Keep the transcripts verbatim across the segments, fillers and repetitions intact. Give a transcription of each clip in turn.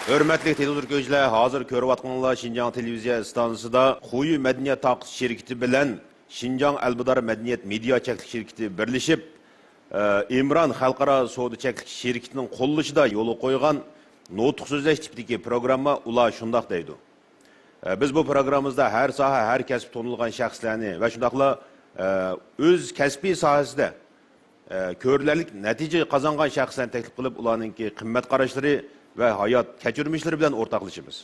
ھۆرمەتلىك تېلېۋىزور كۆرگۈچىلەر، ھازىر كۆرۈۋاتقىنىڭلار شىنجاڭ تېلېۋىزىيە ئىستانسىسىدا خۇيۈ مەدەنىيەت تارقىتىش شىركىتى بىلەن شىنجاڭ ئەلبىدار مەدەنىيەت مېدىيا چەكلىك شىركىتى بىرلىشىپ، ئە، ئىمران خەلقئارا سودا چەكلىك شىركىتىنىڭ قوللىشىدا يولغا قويغان نۇتۇق سۆزلەش تىپىدىكى پروگرامما ئۇلار شۇنداق دەيدۇ. ئە، بىز بۇ پروگراممىمىزدا ھەر ساھە، ھەر كەسىپ تونۇلغان شەخسلەرنى ۋە شۇنداقلا، ئە، ئۆز كەسپىي ساھەسىدە، ئە، كۆرۈنەرلىك نەتىجە قازانغان شەخسلەرنى تەكلىپ قىلىپ، ئۇلارنىڭكى قىممەت قاراشلىرى ۋە ھايات كەچۈرمىشلىرى بىلەن ئورتاقلىشىمىز.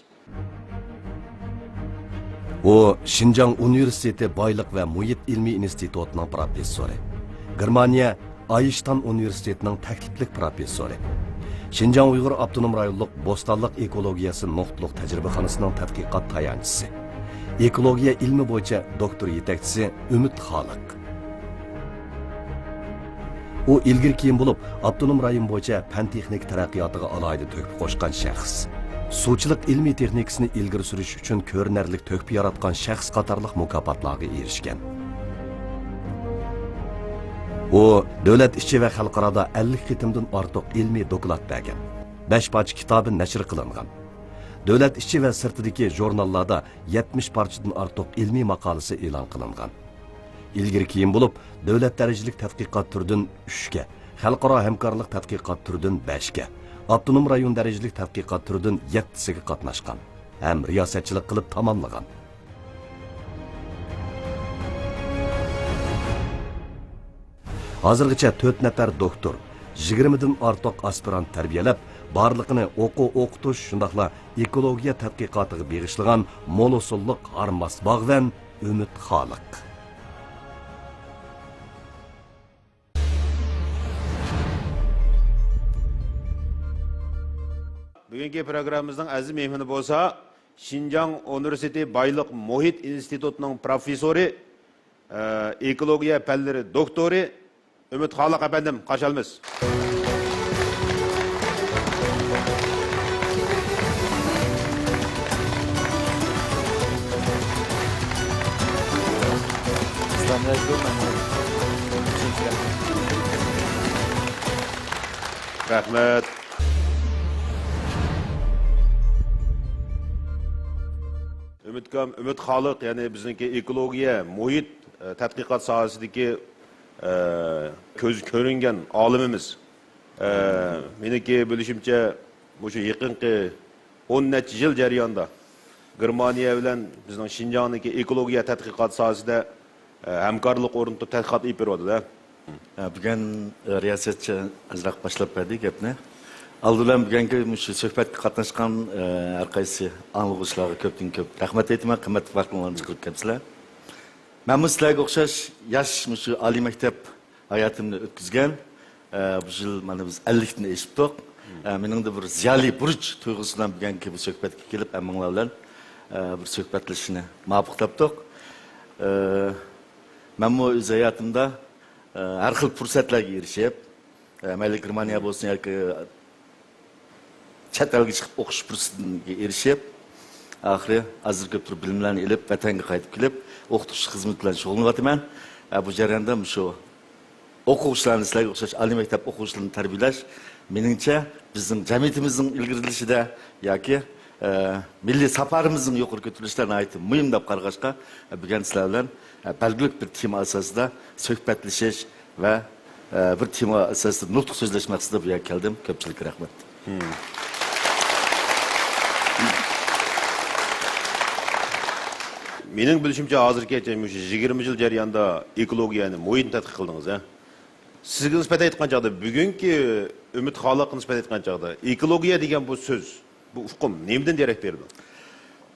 ئۇ شىنجاڭ ئۇنىۋېرسىتېتى بايلىق ۋە مۇھىت ئىلمىي ئىنستىتۇتىنىڭ پروفېسسورى، گېرمانىيە ئايشتان ئۇنىۋېرسىتېتىنىڭ تەكلىپلىك پروفېسسورى، شىنجاڭ ئۇيغۇر ئاپتونوم رايونلۇق بوستانلىق ئېكولوگىيەسى نۇقتىلىق تەجرىبىخانىسىنىڭ تەتقىقات تايانچىسى، ئېكولوگىيە ئىلمى بويىچە دوكتور يېتەكچىسى ئۈمىد خالىق. ئۇ ئىلگىرى كېيىن بولۇپ، ئاپتونوم رايون بويىچە پەن تېخنىكا تەرەققىياتىغا ئالاھىدە تۆھپە قوشقان شەخس. سۇچىلىق ئىلمىي تېخنىكىسىنى ئىلگىرى سۈرۈش ئۈچۈن كۆرۈنەرلىك تۆھپە ياراتقان شەخس قاتارلىق مۇكاپاتلارغا ئېرىشكەن. ئۇ دۆلەت ئىچى ۋە خەلقئارادا ئەللىك قېتىمدىن ئارتۇق ئىلمىي دوكلات بەرگەن. بەش پارچە كىتابى نەشر قىلىنغان. دۆلەت ئىچى ۋە سىرتىدىكى ژۇرناللاردا يەتمىش پارچىدىن ئارتۇق ئىلمىي ماقالىسى ئېلان قىلىنغان. ئىلگىرى كېيىن بولۇپ، دۆلەت دەرىجىلىك تەتقىقات تۈرىدىن ئۈچكە، خەلقئارا ھەمكارلىق تەتقىقات تۈرىدىن بەشكە، ئاپتونوم رايون دەرىجىلىك تەتقىقات تۈرىدىن يەتتىسىگە قاتناشقان ھەم رىياسەتچىلىك قىلىپ تاماملىغان. ھازىرغىچە تۆت نەپەر دوكتور، يىگىرمىدىن ئارتۇق ئاسپىرانت تەربىيەلەپ، بارلىقىنى ئوقۇ ئوقۇتۇش، شۇنداقلا ئېكولوگىيە تەتقىقاتىغا بېغىشلىغان مول ھوسۇللۇق ھارماس باغۋەن ئۈمىد خالىق. بۈگۈنكى پروگراممىمىزنىڭ ئەزىز مېھمىنى بولسا، شىنجاڭ ئۇنىۋېرسىتېتى بايلىق مۇھىت ئىنستىتۇتىنىڭ پروفېسسورى، ئە، ئېكولوگىيە پەنلىرى دوكتورى ئۈمىد خالىق ئەپەندىم، قارشى ئالىمىز. رەھمەت. ئۈمىدكام، ئۈمىد خالىق، يەنى بىزنىڭكى ئېكولوگىيە، مۇھىت، ئە، تەتقىقات ساھەسىدىكى، ئە، كۆز كۆرۈنگەن ئالىمىمىز. ئە، مېنىڭكى بىلىشىمچە، مۇشۇ يېقىنقى ئون نەچچە يىل جەريانىدا گېرمانىيە بىلەن بىزنىڭ شىنجاڭنىڭكى ئېكولوگىيە تەتقىقات ساھەسىدە، ئە، ھەمكارلىق ئورنىتىپ تەتقىقات ئېلىپ بېرىۋاتىدۇ. ئە، بۈگۈن، ئە، رىياسەتچى ئازراق باشلاپ بەردى گەپنى. ئالدى بىلەن بۈگۈنكى مۇشۇ سۆھبەتكە قاتناشقان، ئە، ھەر قايسى ئاڭلىغۇچىلارغا كۆپتىن كۆپ رەھمەت ئېيتىمەن، قىممەتلىك ۋاقتىڭلارنى چىقىرىپ كەپسىلەر. مەنمۇ سىلەرگە ئوخشاش ياش مۇشۇ ئالىي مەكتەپ ھاياتىمنى ئۆتكۈزگەن. ئە، بۇ يىل مانا بىز ئەللىكتىن ئېشىپتۇق. ئە، مېنىڭدە بىر زىيالىي بۇرچ تۇيغۇسى بىلەن بۈگۈنكى بۇ سۆھبەتكە كېلىپ، ھەممىڭلار بىلەن، ئە، بىر سۆھبەتلىشىشنى مۇۋاپىق تاپتۇق. ئە، مەنمۇ ئۆز ھاياتىمدا، ئە، ھەر خىل پۇرسەتلەرگە ئېرىشىپ، ئە، مەيلى گېرمانىيە بولسۇن ياكى چەت ئەلگە چىقىپ ئوقۇش پۇرسىتىگە ئېرىشىپ، ئاخىرى ئازدۇر كۆپتۇر بىلىملەرنى ئېلىپ، ۋەتەنگە قايتىپ كېلىپ، ئوقۇتقۇچىلىق خىزمىتى بىلەن شۇغۇللىنىۋاتىمەن. ئە، بۇ جەرياندا مۇشۇ ئوقۇغۇچىلارنى، سىلەرگە ئوخشاش ئالىي مەكتەپ ئوقۇغۇچىلىرىنى تەربىيەلەش، مېنىڭچە، بىزنىڭ جەمئىيىتىمىزنىڭ ئىلگىرىلىشىدە ياكى، ئە، مىللىي ساپالىرىمىزنىڭ يۇقىرى كۆتۈرۈلۈشىدە ناھايىتى مۇھىم دەپ قارىغاچقا، بۈگۈن سىلەر بىلەن، ئە، بەلگىلىك بىر تېما ئاساسىدا سۆھبەتلىشىش ۋە، ئە، بىر تېما ئاساسىدا نۇتۇق سۆزلەش مەقسىتىدە بۇ يەرگە كەلدىم. كۆپچىلىككە رەھمەت. مېنىڭ بىلىشىمچە، ھازىرغىچە مۇشۇ يىگىرمە يىل جەريانىدا ئېكولوگىيەنى، مۇھىتنى تەتقىق قىلدىڭىز، ھە؟ سىزگە نىسبەتەن ئېيتقان چاغدا، بۈگۈنكى ئۈمىد خالىققا نىسبەتەن ئېيتقان چاغدا، ئېكولوگىيە دېگەن بۇ سۆز، بۇ ئۇقۇم نېمىدىن دېرەك بېرىدۇ؟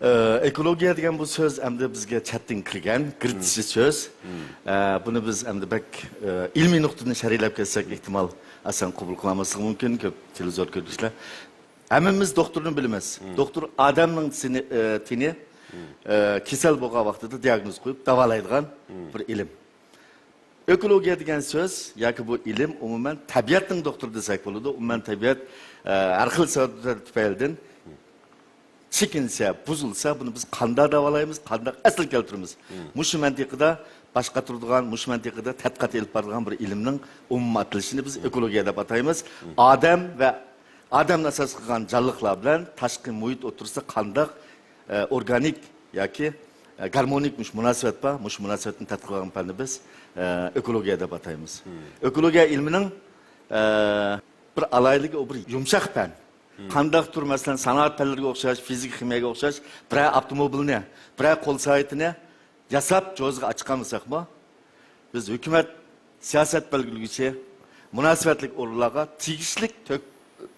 ئە، ئېكولوگىيە دېگەن بۇ سۆز ئەمدى بىزگە چەتتىن كىرگەن، گىرتىشى سۆز. ئە، بۇنى بىز ئەمدى بەك، ئە، ئىلمىي نۇقتىدىن شەرھلەپ كەتسەك، ئېھتىمال ئاسان قوبۇل قىلالماسلىقى مۇمكىن كۆپ تېلېۋىزور كۆرگۈچىلەر. ھەممىمىز دوختۇرنى بىلىمىز. دوختۇر ئادەمنىڭ سىنى-، ئە، تېنى، ئە، كېسەل بولغان ۋاقتىدا دىئاگنوز قويۇپ داۋالايدىغان بىر ئىلىم. ئېكولوگىيە دېگەن سۆز ياكى بۇ ئىلىم ئومۇمەن تەبىئەتنىڭ دوختۇرى دېسەك بولىدۇ. ئومۇمەن تەبىئەت، ئە، ھەر خىل سەۋەبلەر تۈپەيلىدىن چېكىنسە، بۇزۇلسا، بۇنى بىز قانداق داۋالايمىز، قانداق ئەسلىگە كەلتۈرىمىز؟ مۇشۇ مەنتىقىدا باش قاتۇرىدىغان، مۇشۇ مەنتىقىدا تەتقىقات ئېلىپ بارىدىغان بىر ئىلىمنىڭ ئومۇمىي ئاتىلىشىنى بىز ئېكولوگىيە دەپ ئاتايمىز. ئادەم ۋە ئادەمنى ئاساس قىلغان جانلىقلار بىلەن تاشقى مۇھىت ئوتتۇرىسىدا قانداق، ئە، ئورگانىك ياكى، ئە، گارمونىك مۇشۇ مۇناسىۋەت بار، مۇشۇ مۇناسىۋەتنى تەتقىق قىلغان پەننى بىز، ئە، ئېكولوگىيە دەپ ئاتايمىز. ئېكولوگىيە ئىلمىنىڭ، ئە، بىر ئالاھىدىلىكى، ئۇ بىر يۇمشاق پەن. قانداقتۇر، مەسىلەن، سانائەت پەنلىرىگە ئوخشاش، فىزىكا، خىمىيەگە ئوخشاش بىرەر ئاپتوموبىلنى، بىرەر قول سائەتنى ياساپ، جوزىغا ئاچىقالمىساقمۇ، بىز ھۆكۈمەت، سىياسەت بەلگىلىگۈچى، مۇناسىۋەتلىك ئورۇنلارغا تېگىشلىك تۆك-،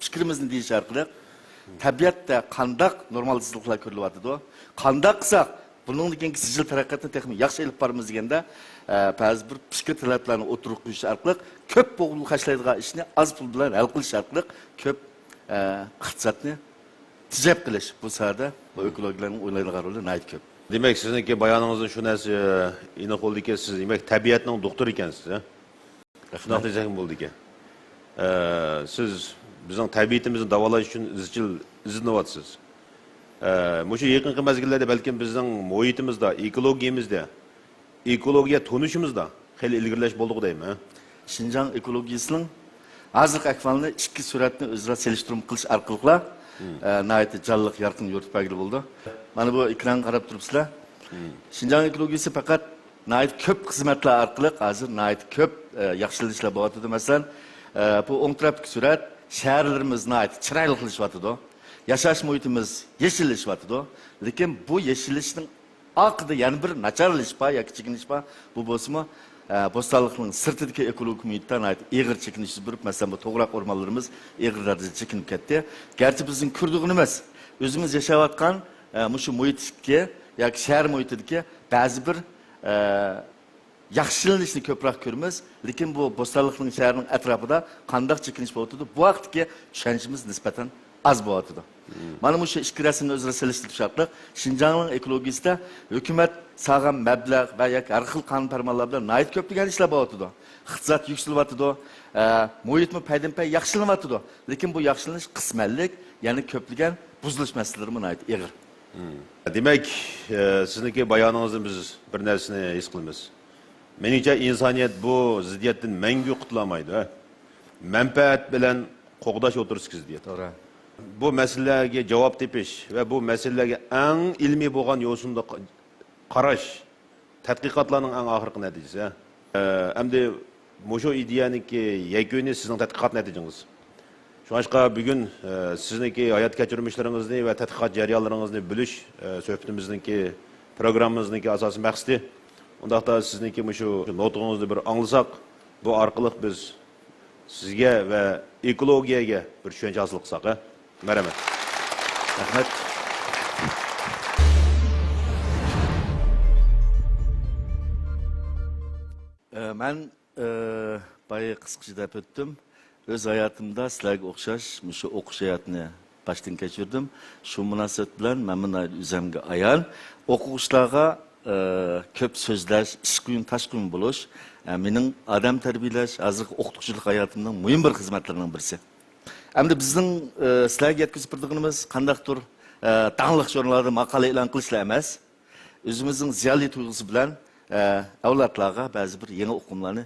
پىكرىمىزنى دېيىش ئارقىلىق، تەبىئەتتە قانداق نورمالسىزلىقلار كۆرۈلۈۋاتىدۇ، قانداق قىلساق بۇنىڭدىن كېيىنكى سىجىل تەرەققىياتنى تېخىمۇ ياخشى ئېلىپ بارىمىز دېگەندە، ئە، بەزى بىر پىكىر تەلەپلەرنى ئوتتۇرىغا قويۇش ئارقىلىق كۆپ پۇل خەجلەيدىغان ئىشنى ئاز پۇل بىلەن ھەل قىلىش ئارقىلىق كۆپ، ئە، ئىقتىسادنى تېجەپ قېلىش، بۇ ساھەدە بۇ ئېكولوگلارنىڭ ئوينايدىغان رولى ناھايىتى كۆپ. دېمەك، سىزنىڭكى بايانىڭىزدىن شۇ نەرسە ئېنىق بولدىكى، سىز، دېمەك، تەبىئەتنىڭ دوختۇرى ئىكەنسىز، ھە؟ شۇنداق دېسەكمۇ بولىدىكەن. ئە، سىز بىزنىڭ تەبىئىتىمىزنى داۋالاش ئۈچۈن ئىزچىل ئىزدىنىۋاتىسىز. ئە، مۇشۇ يېقىنقى مەزگىللەردە بەلكىم بىزنىڭ مۇھىتىمىزدا، ئېكولوگىيىمىزدا، ئېكولوگىيە تونۇشىمىزدا خېلى ئىلگىرىلەش بولدىغۇ دەيمەن. شىنجاڭ ئېكولوگىيىسىنىڭ ھازىرقى ئەھۋالىنى ئىككى سۈرەتنى ئۆزئارا سېلىشتۇرما قىلىش ئارقىلىقلا، ئە، ناھايىتى جانلىق، يارقىن يورۇتۇپ بەرگىلى بولىدۇ. مانا بۇ ئېكرانغا قاراپ تۇرۇپسىلەر. شىنجاڭ ئېكولوگىيىسى پەقەت ناھايىتى كۆپ خىزمەتلەر ئارقىلىق ھازىر ناھايىتى كۆپ، ئە، ياخشىلىنىشلار بولۇۋاتىدۇ. مەسىلەن، ئە، بۇ ئوڭ تەرەپتىكى سۈرەت، شەھەرلىرىمىز ناھايىتى چىرايلىقلىشىۋاتىدۇ. ياشاش مۇھىتىمىز يېشىللىشىۋاتىدۇ. لېكىن بۇ يېشىللىشنىڭ ئارقىدا يەنە بىر ناچارلىشىش بار ياكى چېكىنىش بار. بۇ بولسىمۇ، ئە، بوستانلىقنىڭ سىرتىدىكى ئېكولوگىك مۇھىتتا ناھايىتى ئېغىر چېكىنىش يۈز بېرىپ، مەسىلەن، بۇ توغراق ئورمانلىرىمىز ئېغىر دەرىجىدە چېكىنىپ كەتتى. گەرچە بىزنىڭ كۆرىدىغىنىمىز، ئۆزىمىز ياشاۋاتقان، ئە، مۇشۇ مۇھىتتىكى ياكى شەھەر مۇھىتىدىكى بەزى بىر، ئە، ياخشىلىنىشنى كۆپرەك كۆرىمىز، لېكىن بۇ بوستانلىقنىڭ شەھىرىنىڭ ئەتراپىدا قانداق چېكىنىش بولۇۋاتىدۇ، بۇ ھەقتىكى چۈشەنچىمىز نىسبەتەن ئاز بولۇۋاتىدۇ. مانا مۇشۇ ئىككى رەسىمنى ئۆزئارا سېلىشتۇرۇش ئارقىلىق شىنجاڭنىڭ ئېكولوگىيىسىدە ھۆكۈمەت سالغان مەبلەغ ۋە ياكى ھەر خىل قانۇن پەرمانلار بىلەن ناھايىتى كۆپلىگەن ئىشلار بولۇۋاتىدۇ. ئىقتىساد يۈكسىلىۋاتىدۇ، ئە، مۇھىتمۇ پەيدىنپەي ياخشىلىنىۋاتىدۇ. لېكىن بۇ ياخشىلىنىش قىسمەنلىك، يەنە كۆپلىگەن بۇزۇلۇش مەسىلىلىرىمۇ ناھايىتى ئېغىر. دېمەك، ئە، سىزنىڭكى بايانىڭىزدىن بىز بىر نەرسىنى ھېس قىلىمىز. مېنىڭچە، ئىنسانىيەت بۇ زىددىيەتتىن مەڭگۈ قۇتۇلالمايدۇ، ھە؟ مەنپەئەت بىلەن قوغداش ئوتتۇرىسىدا كېزىدىيەتتى. توغرا. بۇ مەسىلىلەرگە جاۋاب تېپىش ۋە بۇ مەسىلىلەرگە ئەڭ ئىلمىي بولغان يوسۇندا ق-، قاراش، تەتقىقاتلارنىڭ ئەڭ ئاخىرقى نەتىجىسى، ھە؟ ئە، ئەمدى مۇشۇ ئىدىيەنىڭكى يەكۈنى سىزنىڭ تەتقىقات نەتىجىڭىز. شۇڭلاشقا بۈگۈن، ئە، سىزنىڭكى ھايات كەچۈرمىشلىرىڭىزنى ۋە تەتقىقات جەريانلىرىڭىزنى بىلىش، ئە، سۆھبىتىمىزنىڭكى، پروگراممىمىزنىڭكى ئاساسىي مەقسىتى. ئۇنداقتا سىزنىڭكى مۇشۇ نۇتقىڭىزنى بىر ئاڭلىساق، بۇ ئارقىلىق بىز سىزگە ۋە ئېكولوگىيەگە بىر چۈشەنچە ھاسىل قىلساق، ھە؟ مەرھەمەت. رەھمەت. ئە، مەن، ئە، بايا قىسقىچە دەپ ئۆتتۈم. ئۆز ھاياتىمدا سىلەرگە ئوخشاش مۇشۇ ئوقۇش ھاياتىنى باشتىن كەچۈردۈم. شۇ مۇناسىۋەت بىلەن مەنمۇ ناھايىتى ئۆزۈمگە ئايان، ئوقۇغۇچىلارغا، ئە، كۆپ سۆزلەش، ئىشقا قويۇم، تاشقا قويۇم بولۇش، ئە، مېنىڭ ئادەم تەربىيەلەش، ھازىرقى ئوقۇتقۇچىلىق ھاياتىمنىڭ مۇھىم بىر خىزمەتلىرىنىڭ بىرسى. ئەمدى بىزنىڭ، ئە، سىلەرگە يەتكۈزۈپ بېرىدىغىنىمىز قانداقتۇر، ئە، داڭلىق ژۇرناللاردا ماقالە ئېلان قىلىشلا ئەمەس، ئۆزىمىزنىڭ زىيالىي تۇيغۇسى بىلەن، ئە، ئەۋلادلارغا بەزى بىر يېڭى ئۇقۇملارنى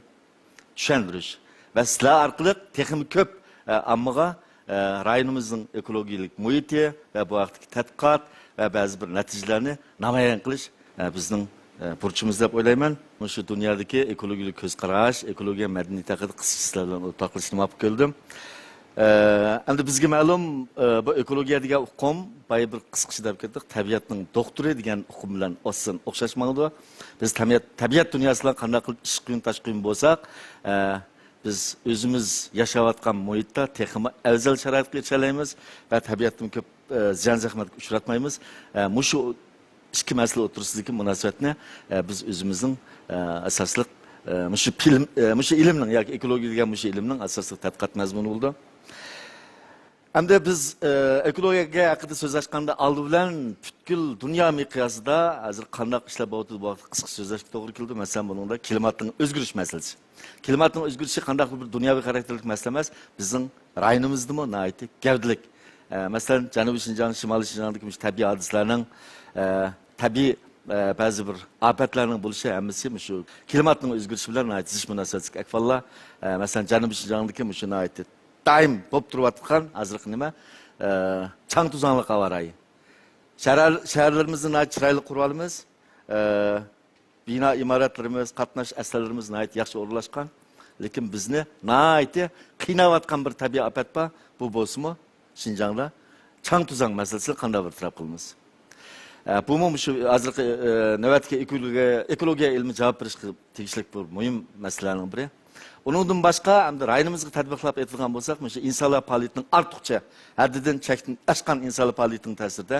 چۈشەندۈرۈش ۋە سىلەر ئارقىلىق تېخىمۇ كۆپ، ئە، ئاممىغا، ئە، رايونىمىزنىڭ ئېكولوگىيەلىك مۇھىتى ۋە بۇ ھەقتىكى تەتقىقات ۋە بەزى بىر نەتىجىلەرنى نامايان قىلىش، ئە، بىزنىڭ، ئە، بۇرچىمىز دەپ ئويلايمەن. مۇشۇ دۇنيادىكى ئېكولوگىيەلىك كۆز قاراش، ئېكولوگىيە مەدەنىيىتى ھەققىدە قىسقىچە سىلەر بىلەن ئورتاقلىشىشنى مۇۋاپىق كۆردۈم. ئە، ئەمدى بىزگە مەلۇم، ئە، بۇ ئېكولوگىيە دېگەن ئۇقۇم، بايا بىر قىسقىچە دەپ كەتتۇق، تەبىئەتنىڭ دوختۇرى دېگەن ئۇقۇم بىلەن ئاساسەن ئوخشاش ماڭىدۇ. بىز تەبىئەت، تەبىئەت دۇنياسى بىلەن قانداق قىلىپ ئىشقا قويۇم، تاشقا قويۇم بولساق، ئە، بىز ئۆزىمىز ياشاۋاتقان مۇھىتتا تېخىمۇ ئەۋزەل شارائىتقا ئېرىشەلەيمىز ۋە تەبىئەتتىن كۆپ، ئە، زىيان-زەخمەتكە ئۇچراتمايمىز. ئە، مۇشۇ ئىككى مەسىلە ئوتتۇرىسىدىكى مۇناسىۋەتنى، ئە، بىز ئۆزىمىزنىڭ، ئە، ئاساسلىق، ئە، مۇشۇ پىلىم، ئە، مۇشۇ ئىلىمنىڭ ياكى ئېكولوگىيە دېگەن مۇشۇ ئىلىمنىڭ ئاساسلىق تەتقىقات مەزمۇنى بولىدۇ. ئەمدى بىز، ئە، ئېكولوگىيە ھەققىدە سۆزلەشكەندە ئالدى بىلەن پۈتكۈل دۇنيا مىقياسىدا ھازىر قانداق ئىشلار بولۇۋاتىدۇ، بۇ ھەقتە قىسقىچە سۆزلەشكە توغرا كېلىدۇ. مەسىلەن، بۇنىڭدا كىلىماتنىڭ ئۆزگىرىش مەسىلىسى. كىلىماتنىڭ ئۆزگىرىشى قانداقلا بىر دۇنياۋى خاراكتېرلىك مەسىلە ئەمەس، بىزنىڭ رايونىمىزدىمۇ ناھايىتى گەۋدىلىك. ئە، مەسىلەن، جەنۇبىي شىنجاڭ، شىمالىي شىنجاڭدىكى مۇشۇ تەبىئىي ھادىسىلەرنىڭ، ئە، تەبىئىي، ئە، بەزى بىر ئاپەتلەرنىڭ بولۇشى ھەممىسى مۇشۇ كىلىماتنىڭ ئۆزگىرىشى بىلەن ناھايىتى زىچ مۇناسىۋەتلىك ئەھۋاللار. ئە، مەسىلەن، جەنۇبىي شىنجاڭدىكى مۇشۇ ناھايىتى دائىم بولۇپ تۇرۇۋاتقان ھازىرقى نېمە، ئە، چاڭ توزانلىق ھاۋا رايى. شەھەر، شەھەرلىرىمىزنى ناھايىتى چىرايلىق قۇرۇۋالىمىز. ئە، بىنا ئىمارەتلىرىمىز، قاتناش ئەسلىھەلىرىمىز ناھايىتى ياخشى ئورۇنلاشقان. لېكىن بىزنى ناھايىتى قىيناۋاتقان بىر تەبىئىي ئاپەت بار. بۇ بولسىمۇ شىنجاڭدا چاڭ توزان مەسىلىسىنى قانداق بىر تەرەپ قىلىمىز؟ ئە، بۇمۇ مۇشۇ ھازىرقى، ئە، نۆۋەتتىكى ئېكولوگىيە، ئېكولوگىيە ئىلمىي جاۋاب بېرىشكە تېگىشلىك بىر مۇھىم مەسىلىلەرنىڭ بىرى. ئۇنىڭدىن باشقا، ئەمدى رايونىمىزغا تەتبىقلاپ ئېيتىدىغان بولساق، مۇشۇ ئىنسانلار پائالىيىتىنىڭ ئارتۇقچە ھەددىدىن چەكتىن ئاشقان ئىنسانلار پائالىيىتىنىڭ تەسىرىدە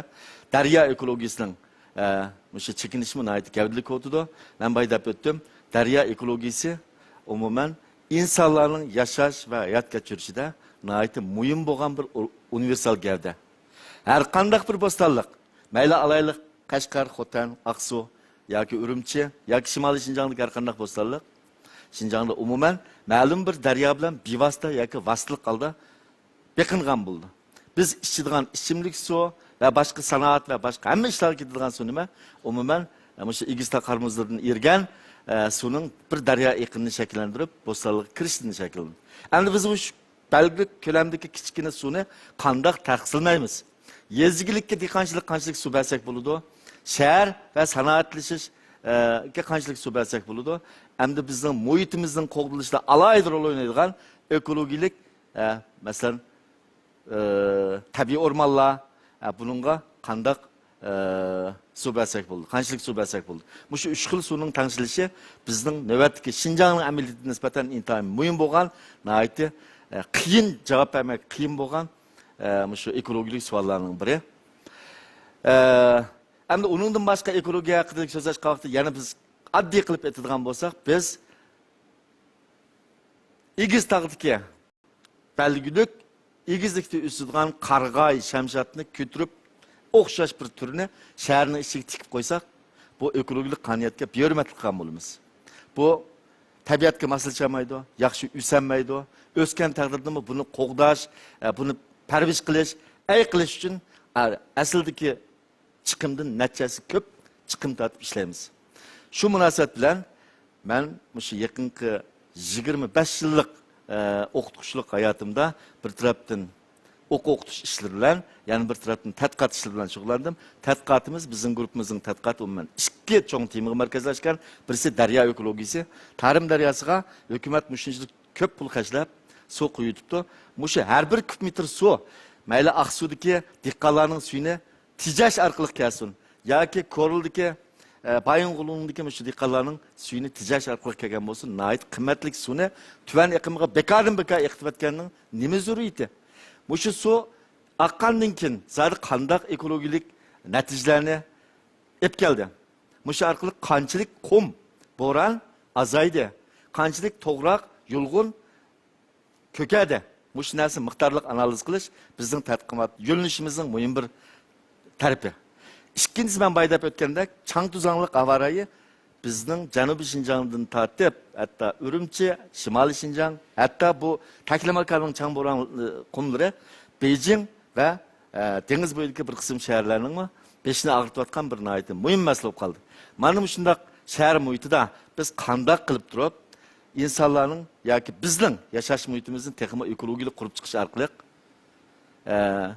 دەريا ئېكولوگىيىسىنىڭ، ئە، مۇشۇ چېكىنىشىمۇ ناھايىتى گەۋدىلىك بولۇۋاتىدۇ. مەن بايا دەپ ئۆتتۈم، دەريا ئېكولوگىيىسى ئومۇمەن ئىنسانلارنىڭ ياشاش ۋە ھايات كەچۈرۈشىدە ناھايىتى مۇھىم بولغان بىر ئۇ-، ئۇنىۋېرسال گەۋدە. ھەر قانداق بىر بوستانلىق، مەيلى ئالايلىق، قەشقەر، خوتەن، ئاقسۇ ياكى ئۈرۈمچى ياكى شىمالىي شىنجاڭدىكى ھەر قانداق بوستانلىق، شىنجاڭدا ئومۇمەن مەلۇم بىر دەريا بىلەن بىۋاسىتە ياكى ۋاسىتىلىق ھالدا بېقىنغان بولىدۇ. بىز ئىچىدىغان ئىچىملىك سۇ ۋە باشقا سانائەت ۋە باشقا ھەممە ئىشلارغا كېتىدىغان سۇ نېمە؟ ئومۇمەن، ئە، مۇشۇ ئېگىز تاغ قار مۇزلىرىدىن ئېرىگەن، ئە، سۇنىڭ بىر دەريا ئېقىنىنى شەكىللەندۈرۈپ، بوستانلىققا كىرىشىدىن شەكىللىنىدۇ. ئەمدى بىز مۇشۇ بەلگىلىك كۆلەمدىكى كىچىككىنە سۇنى قانداق تەرقىسلىمەيمىز؟ يېزا ئىگىلىككە دېھقانچىلىق قانچىلىك سۇ بەرسەك بولىدۇ؟ شەھەر ۋە سانائەتلىشىش، ئە، گە قانچىلىك سۇ بەرسەك بولىدۇ؟ ئەمدى بىزنىڭ مۇھىتىمىزنىڭ قوغدىلىشىدا ئالاھىدە رول ئوينايدىغان ئېكولوگىيەلىك، ئە، مەسىلەن، ئە، تەبىئىي ئورمانلار، ئە، بۇنىڭغا قانداق، ئە، سۇ بەرسەك بولىدۇ؟ قانچىلىك سۇ بەرسەك بولىدۇ؟ مۇشۇ ئۈچ خىل سۇنىڭ تەڭشىلىشى بىزنىڭ نۆۋەتتىكى شىنجاڭنىڭ ئەمەلىيىتىگە نىسبەتەن ئىنتايىن مۇھىم بولغان، ناھايىتى، ئە، قىيىن جاۋاب بەرمەك قىيىن بولغان، ئە، مۇشۇ ئېكولوگىيەلىك سوئاللارنىڭ بىرى. ئە، ئەمدى ئۇنىڭدىن باشقا ئېكولوگىيە ھەققىدە سۆزلەشكەن ۋاقىتتا يەنە بىز ئاددىي قىلىپ ئېيتىدىغان بولساق، بىز ئېگىز تاغدىكى بەلگىلىك ئېگىزلىكتە ئۆسىدىغان قارىغاي، شەمشادنى كۆتۈرۈپ، ئوخشاش بىر تۈرنى شەھەرنىڭ ئىچىگە تىكىپ قويساق، بۇ ئېكولوگىيەلىك قانۇنىيەتكە بىھۆرمەتلىك قىلغان بولىمىز. بۇ تەبىئەتكە ماسلىشالمايدۇ، ياخشى ئۆسەلمەيدۇ. ئۆسكەن تەقدىردىمۇ بۇنى قوغداش، ئە، بۇنى پەرۋىش قىلىش، ئەي قىلىش ئۈچۈن، ئە، ئەسلىدىكى چىقىمدىن نەچچە ھەسسە كۆپ چىقىم تارتىپ ئىشلەيمىز. شۇ مۇناسىۋەت بىلەن مەن مۇشۇ يېقىنقى يىگىرمە بەش يىللىق، ئە، ئوقۇتقۇچىلىق ھاياتىمدا بىر تەرەپتىن ئوقۇ ئوقۇتۇش ئىشلىرى بىلەن، يەنە بىر تەرەپتىن تەتقىقات ئىشلىرى بىلەن شۇغۇللاندىم. تەتقىقاتىمىز، بىزنىڭ گۇرۇپپىمىزنىڭ تەتقىقاتى ئومۇمەن ئىككى چوڭ تېمىغا مەركەزلەشكەن. بىرسى دەريا ئېكولوگىيىسى. تارىم دەرياسىغا ھۆكۈمەت مۇشۇنچىلىك كۆپ پۇل خەجلەپ سۇ قۇيۇۋېتىپتۇ. مۇشۇ ھەر بىر كۇب مېتىر سۇ، مەيلى ئاقسۇدىكى دېھقانلارنىڭ سۈيىنى تېجەش ئارقىلىق كەلسۇن ياكى كورلىدىكى، ئە، بايىنغولىدىكى مۇشۇ دېھقانلارنىڭ سۈيىنى تېجەش ئارقىلىق كەلگەن بولسۇن، ناھايىتى قىممەتلىك سۇنى تۆۋەن ئېقىمغا بىكاردىن بىكار ئېقىتىۋەتكەننىڭ نېمە زۆرۈرىيىتى؟ مۇشۇ سۇ ئاققاندىن كېيىن زادى قانداق ئېكولوگىيەلىك نەتىجىلەرنى ئېلىپ كەلدى؟ مۇشۇ ئارقىلىق قانچىلىك قۇم، بوران ئازايدى؟ قانچىلىك توغراق، يۇلغۇن كۆكەردى؟ مۇشۇ نەرسە مىقدارلىق ئانالىز قىلىش بىزنىڭ تەتقىقات يۆنىلىشىمىزنىڭ مۇھىم بىر تەرىپى. ئىككىنچىسى، مەن بايا دەپ ئۆتكەندەك، چاڭ توزانلىق ھاۋا رايى بىزنىڭ جەنۇبىي شىنجاڭدىن تارتىپ، ھەتتا ئۈرۈمچى، شىمالىي شىنجاڭ، ھەتتا بۇ تەكلىماكاننىڭ چاڭ بوران، ئى، قۇملىرى بېيجىڭ ۋە، ئە، دېڭىز بويىدىكى بىر قىسىم شەھەرلەرنىڭمۇ بېشىنى ئاغرىتىۋاتقان بىر ناھايىتى مۇھىم مەسىلە بولۇپ قالدى. مانا مۇشۇنداق شەھەر مۇھىتىدا بىز قانداق قىلىپ تۇرۇپ، ئىنسانلارنىڭ ياكى بىزنىڭ ياشاش مۇھىتىمىزنى تېخىمۇ ئېكولوگىيەلىك قۇرۇپ چىقىش ئارقىلىق، ئە،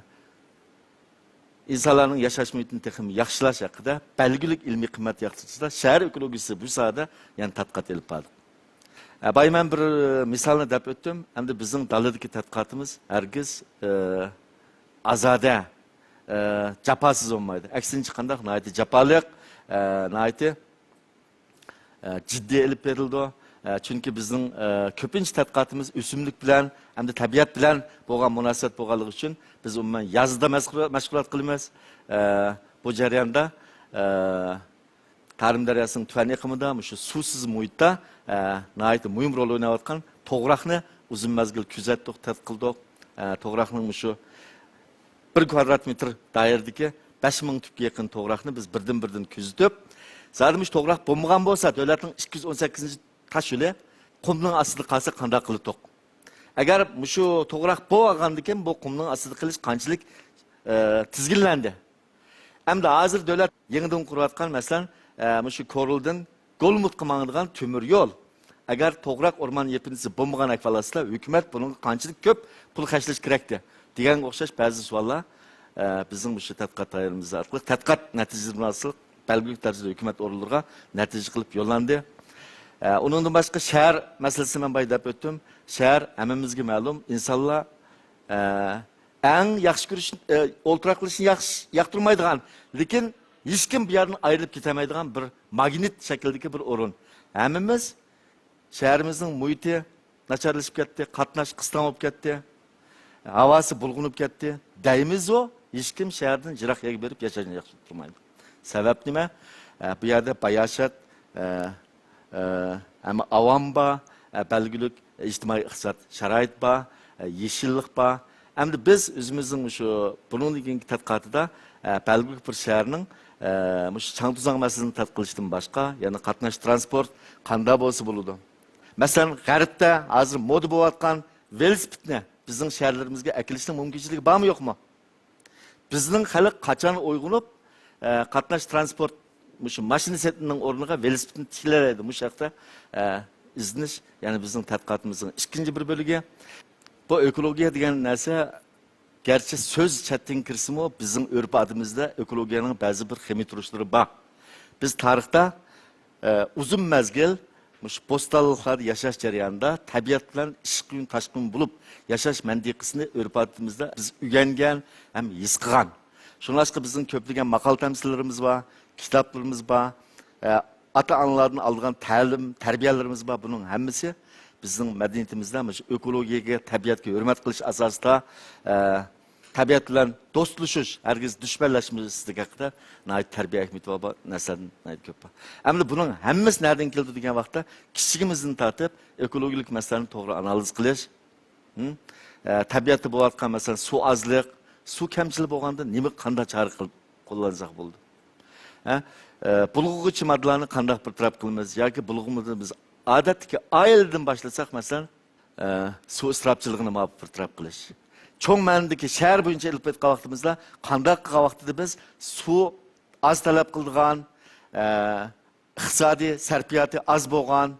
ئىنسانلارنىڭ ياشاش مۇھىتىنى تېخىمۇ ياخشىلاش ھەققىدە بەلگىلىك ئىلمىي قىممەت يارىتىشتا شەھەر ئېكولوگىيىسى بۇ ساھەدە يەنە تەتقىقات ئېلىپ باردۇق. ئە، بايا مەن بىر مىسالنى دەپ ئۆتتۈم. ئەمدى بىزنىڭ دالىدىكى تەتقىقاتىمىز ھەرگىز، ئە، ئازادە، ئە، جاپاسىز بولمايدۇ. ئەكسىنچە، قانداق؟ ناھايىتى جاپالىق، ئە، ناھايىتى ئە، جىددىي ئېلىپ بېرىلىدۇ. ئە، چۈنكى بىزنىڭ، ئە، كۆپىنچە تەتقىقاتىمىز ئۆسۈملۈك بىلەن ھەمدە تەبىئەت بىلەن بولغان مۇناسىۋەت بولغانلىقى ئۈچۈن بىز ئومۇمەن يازدا مەشغۇل-، مەشغۇلات قىلىمىز. ئە، بۇ جەرياندا، ئە، تارىم دەرياسىنىڭ تۆۋەن ئېقىمىدا، مۇشۇ سۇسىز مۇھىتتا، ئە، ناھايىتى مۇھىم رول ئويناۋاتقان توغراقنى ئۇزۇن مەزگىل كۆزەتتۇق، تەتقىق قىلدۇق. ئە، توغراقنىڭ مۇشۇ بىر كۋادرات مېتىر دائىرىدىكى بەش مىڭ تۈپكە يېقىن توغراقنى بىز بىردىن-بىردىن كۆزىتىپ، زادى مۇشۇ توغراق بولمىغان بولسا، دۆلەتنىڭ ئىككى يۈز ئون سەككىزىنچى تاش يولى قۇمنىڭ ئاستىدا قالسا قانداق قىلاتتۇق؟ ئەگەر مۇشۇ توغراق بولغاندىكىن، بۇ قۇمنىڭ ئاستىدا قېلىش قانچىلىك، ئە، تىزگىنلەندى؟ ئەمدى ھازىر دۆلەت يېڭىدىن قۇرۇۋاتقان، مەسىلەن، ئە، مۇشۇ كورلىدىن گولمۇتقا ماڭىدىغان تۆمۈر يول. ئەگەر توغراق ئورمان يېپىنچىسى بولمىغان ئەھۋال ئاستىدا، ھۆكۈمەت بۇنىڭغا قانچىلىك كۆپ پۇل خەجلەش كېرەكتى؟ دېگەنگە ئوخشاش بەزى سوئاللار، ئە، بىزنىڭ مۇشۇ تەتقىقات دائىرىمىز ئارقىلىق، تەتقىقات نەتىجىلىرى ئارقىلىق بەلگىلىك دەرىجىدە ھۆكۈمەت ئورۇنلىرىغا نەتىجە قىلىپ يوللاندى. ئە، ئۇنىڭدىن باشقا شەھەر مەسىلىسىنى مەن بايا دەپ ئۆتتۈم. شەھەر ھەممىمىزگە مەلۇم، ئىنسانلار، ئە، ئەڭ ياخشى كۆرۈش، ئە، ئولتۇراقلىشىشنى ياخشى، ياقتۇرمايدىغان، لېكىن ھېچكىم بۇ يەردىن ئايرىلىپ كېتەلمەيدىغان بىر ماگنىت شەكلىدىكى بىر ئورۇن. ھەممىمىز شەھىرىمىزنىڭ مۇھىتى ناچارلىشىپ كەتتى، قاتناش قىستاڭ بولۇپ كەتتى، ھاۋاسى بۇلغىنىپ كەتتى دەيمىزۇ، ھېچكىم شەھەردىن يىراق يەرگە بېرىپ ياشاشنى ياخشى تۇرمايدۇ. سەۋەب نېمە؟ ئە، بۇ يەردە باياشات، ئە، ئە، ھەم ئاۋام بار، ئە، بەلگىلىك ئىجتىمائىي ئىقتىساد شارائىت بار، ئە، يېشىللىق بار. ئەمدى بىز ئۆزىمىزنىڭ مۇشۇ بۇنىڭدىن كېيىنكى تەتقىقاتىدا، ئە، بەلگىلىك بىر شەھەرنىڭ، ئە، مۇشۇ چاڭ-توزاڭ مەسىلىسىنى تەتقىق قىلىشتىن باشقا، يەنە قاتناش تىرانسپورت قانداق بولسا بولىدۇ؟ مەسىلەن، غەربتە ھازىر مودا بولۇۋاتقان ۋېلىسىپىتنى بىزنىڭ شەھەرلىرىمىزگە ئەكېلىشنىڭ مۇمكىنچىلىكى بارمۇ، يوقمۇ؟ بىزنىڭ خەلق قاچان ئويغىنىپ، ئە، قاتناش تىرانسپورت، مۇشۇ ماشىنا سېتىنىنىڭ ئورنىغا ۋېلىسىپىتنى تىكلەيدۇ؟ مۇشۇ ھەقتە، ئە، ئىزدىنىش، يەنى بىزنىڭ تەتقىقاتىمىزنىڭ ئىككىنچى بىر بۆلىكى. بۇ ئېكولوگىيە دېگەن نەرسە گەرچە سۆز چەتتىن كىرسىمۇ، بىزنىڭ ئۆرپ-ئادىتىمىزدە ئېكولوگىيەنىڭ بەزى بىر خېمىر تۇرۇشلىرى بار. بىز تارىختا، ئە، ئۇزۇن مەزگىل مۇشۇ بوستانلىقلاردا ياشاش جەريانىدا تەبىئەت بىلەن ئىشقىن تاشقىن بولۇپ ياشاش مەنتىقىسىنى ئۆرپ-ئادىتىمىزدە بىز ئۆگەنگەن ھەم ھېس قىلغان. شۇڭلاشقا بىزنىڭ كۆپلىگەن ماقال-تەمسىللىرىمىز بار، كىتابلىرىمىز بار، ئە، ئاتا-ئانىلاردىن ئالىدىغان تەلىم، تەربىيەلىرىمىز بار. بۇنىڭ ھەممىسى بىزنىڭ مەدەنىيىتىمىزدە مۇشۇ ئېكولوگىيەگە، تەبىئەتكە ھۆرمەت قىلىش ئاساسىدا، ئە، تەبىئەت بىلەن دوستلىشىش، ھەرگىز دۈشمەنلەشمەسلىك ھەققىدە ناھايىتى تەربىيە ئەھمىيىتى بار نەرسىلەردىن ناھايىتى كۆپ بار. ئەمدى بۇنىڭ ھەممىسى نەدىن كېلىدۇ دېگەن ۋاقىتتا، كىچىكىمىزدىن تارتىپ ئېكولوگىيەلىك مەسىلىلەرنى توغرا ئانالىز قىلىش، ھىم؟ ئە، تەبىئەتتە بولۇۋاتقان، مەسىلەن، سۇ ئازلىق، سۇ كەمچىلىكى بولغاندا نېمە، قانداق چارە قىلىپ قوللانساق بولىدۇ؟ ھە؟ ئە، بۇلغىغۇچى ماددىلارنى قانداق بىر تەرەپ قىلىمىز؟ ياكى بۇلغىمىدا بىز ئادەتتىكى ئائىلىدىن باشلىساق، مەسىلەن، ئە، سۇ ئىسراپچىلىقىنى مۇۋاپىق بىر تەرەپ قىلىش. چوڭ مەنىدىكى شەھەر بويىچە ئېلىپ ئېيتقان ۋاقتىمىزدا، قانداق قىلغان ۋاقتىدا بىز سۇ ئاز تەلەپ قىلىدىغان، ئە، ئىقتىسادىي سەرپىياتى ئاز بولغان،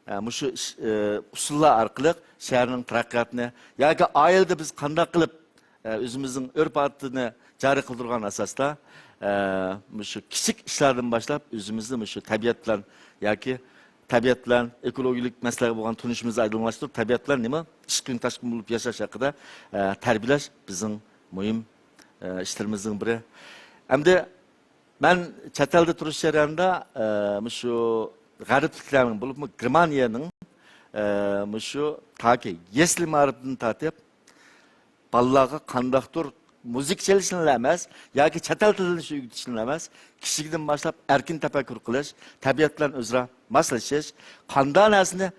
ئە، مۇشۇ ئىش، ئە، ئۇسۇللار ئارقىلىق شەھەرنىڭ تەرەققىياتىنى ياكى ئائىلىدە بىز قانداق قىلىپ، ئە، ئۆزىمىزنىڭ ئۆرپ-ئادىتىنى جارى قىلدۇرغان ئاساستا، ئە، مۇشۇ كىچىك ئىشلاردىن باشلاپ ئۆزىمىزنى مۇشۇ تەبىئەت بىلەن ياكى تەبىئەت بىلەن ئېكولوگىيەلىك مەسىلىلەرگە بولغان تونۇشىمىزنى ئايدىڭلاشتۇرۇپ، تەبىئەت بىلەن نېمە ئىشقىن تاشقىن بولۇپ ياشاش ھەققىدە، ئە، تەربىيەلەش بىزنىڭ مۇھىم، ئە، ئىشلىرىمىزنىڭ بىرى. ئەمدى مەن چەت ئەلدە تۇرۇش جەريانىدا، ئە، مۇشۇ غەربلىكلەرنىڭ، بولۇپمۇ گېرمانىيەنىڭ، ئە، مۇشۇ تاكى يەسلى مائارىپىدىن تارتىپ بالىلارغا قانداقتۇر مۇزىكا چېلىشنىلا ئەمەس ياكى چەت ئەل تىلىنى ئۆگىتىشنىلا ئەمەس، كىچىكىدىن باشلاپ ئەركىن تەپەككۇر قىلىش، تەبىئەت بىلەن ئۆزئارا ماسلىشىش، قانداق نەرسىنى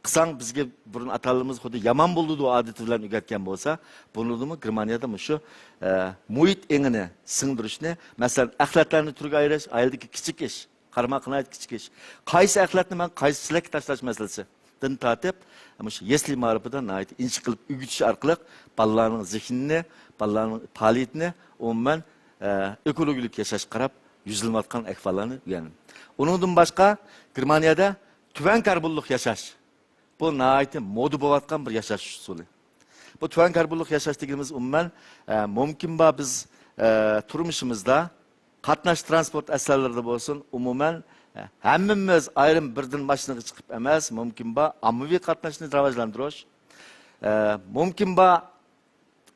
قىلساڭ، بىزگە بۇرۇن ئاتا-ئانىلىرىمىز خۇددى يامان بولىدۇ ئادىتى بىلەن ئۆگەتكەن بولسا، بۇنىڭدىمۇ گېرمانىيەدە مۇشۇ، ئە، مۇھىت ئېڭىنى سىڭدۈرۈشنى، مەسىلەن، ئەخلەتلەرنى تۈرگە ئايرىش، ئائىلىدىكى كىچىك ئىش، قارىماققا ناھايىتى كىچىك ئىش. قايسى ئەخلەتنى مەن قايسى چېلەككە تاشلاش مەسىلىسىدىن تارتىپ، مۇشۇ يەسلى مائارىپىدا ناھايىتى ئىنچىكە قىلىپ ئۆگىتىش ئارقىلىق بالىلارنىڭ زېھنىنى، بالىلارنىڭ پائالىيىتىنى ئومۇمەن، ئە، ئېكولوگىيەلىك ياشاشقا قاراپ يۈزلىنىۋاتقان ئەھۋاللارنى ئۆگەندىم. ئۇنىڭدىن باشقا، گېرمانىيەدە تۆۋەن كاربونلۇق ياشاش، بۇ ناھايىتى مودا بولۇۋاتقان بىر ياشاش ئۇسۇلى. بۇ تۆۋەن كاربونلۇق ياشاش دېگىنىمىز ئومۇمەن، ئە، مۇمكىن بار بىز، ئە، تۇرمۇشىمىزدا قاتناش تىرانسپورت ئەسلىھەلىرىدە بولسۇن، ئومۇمەن، ئە، ھەممىمىز ئايرىم بىردىن ماشىنىغا چىقىپ ئەمەس، مۇمكىن بار ئاممىۋى قاتناشنى راۋاجلاندۇرۇش، ئە، مۇمكىن بار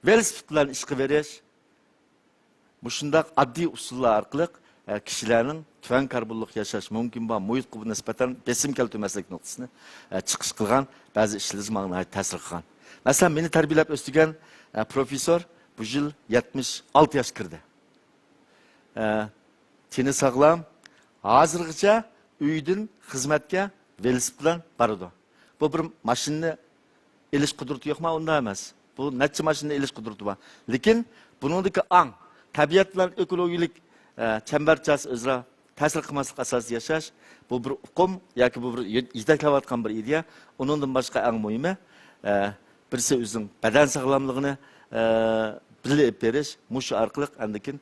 ۋېلىسىپىت بىلەن ئىشقا بېرىش، مۇشۇنداق ئاددىي ئۇسۇللار ئارقىلىق، ئە، كىشىلەرنىڭ تۆۋەن كاربونلۇق ياشاش، مۇمكىن بار مۇھىتقا نىسبەتەن بېسىم كەلتۈرمەسلىك نۇقتىسىنى، ئە، چىقىش قىلغان بەزى ئىشلىرىمىز ماڭا ناھايىتى تەسىر قىلغان. مەسىلەن، مېنى تەربىيەلەپ ئۆستۈرگەن، ئە، پروفېسسور بۇ يىل يەتمىش ئالتە ياشقا كىردى. ئە، تېنى ساغلام، ھازىرغىچە ئۆيدىن خىزمەتكە ۋېلىسىپىت بىلەن بارىدۇ. بۇ بىر ماشىنىنى ئېلىش قۇدرىتى يوقما؟ ئۇنداق ئەمەس. بۇ نەچچە ماشىنىنى ئېلىش قۇدرىتى بار. لېكىن بۇنىڭدىكى ئاڭ، تەبىئەت بىلەن ئېكولوگىيەلىك، ئە، چەمبەرچاس ئۆزئارا تەسىر قىلماسلىق ئاساسىدا ياشاش، بۇ بىر ئۇقۇم ياكى بۇ بىر يۆ-، يېتەكلەۋاتقان بىر ئىدىيە. ئۇنىڭدىن باشقا ئەڭ مۇھىمى، ئە، بىرسى ئۆزىنىڭ بەدەن ساغلاملىقىنى، ئە، بىللە ئېلىپ بېرىش، مۇشۇ ئارقىلىق ئاندىن كېيىن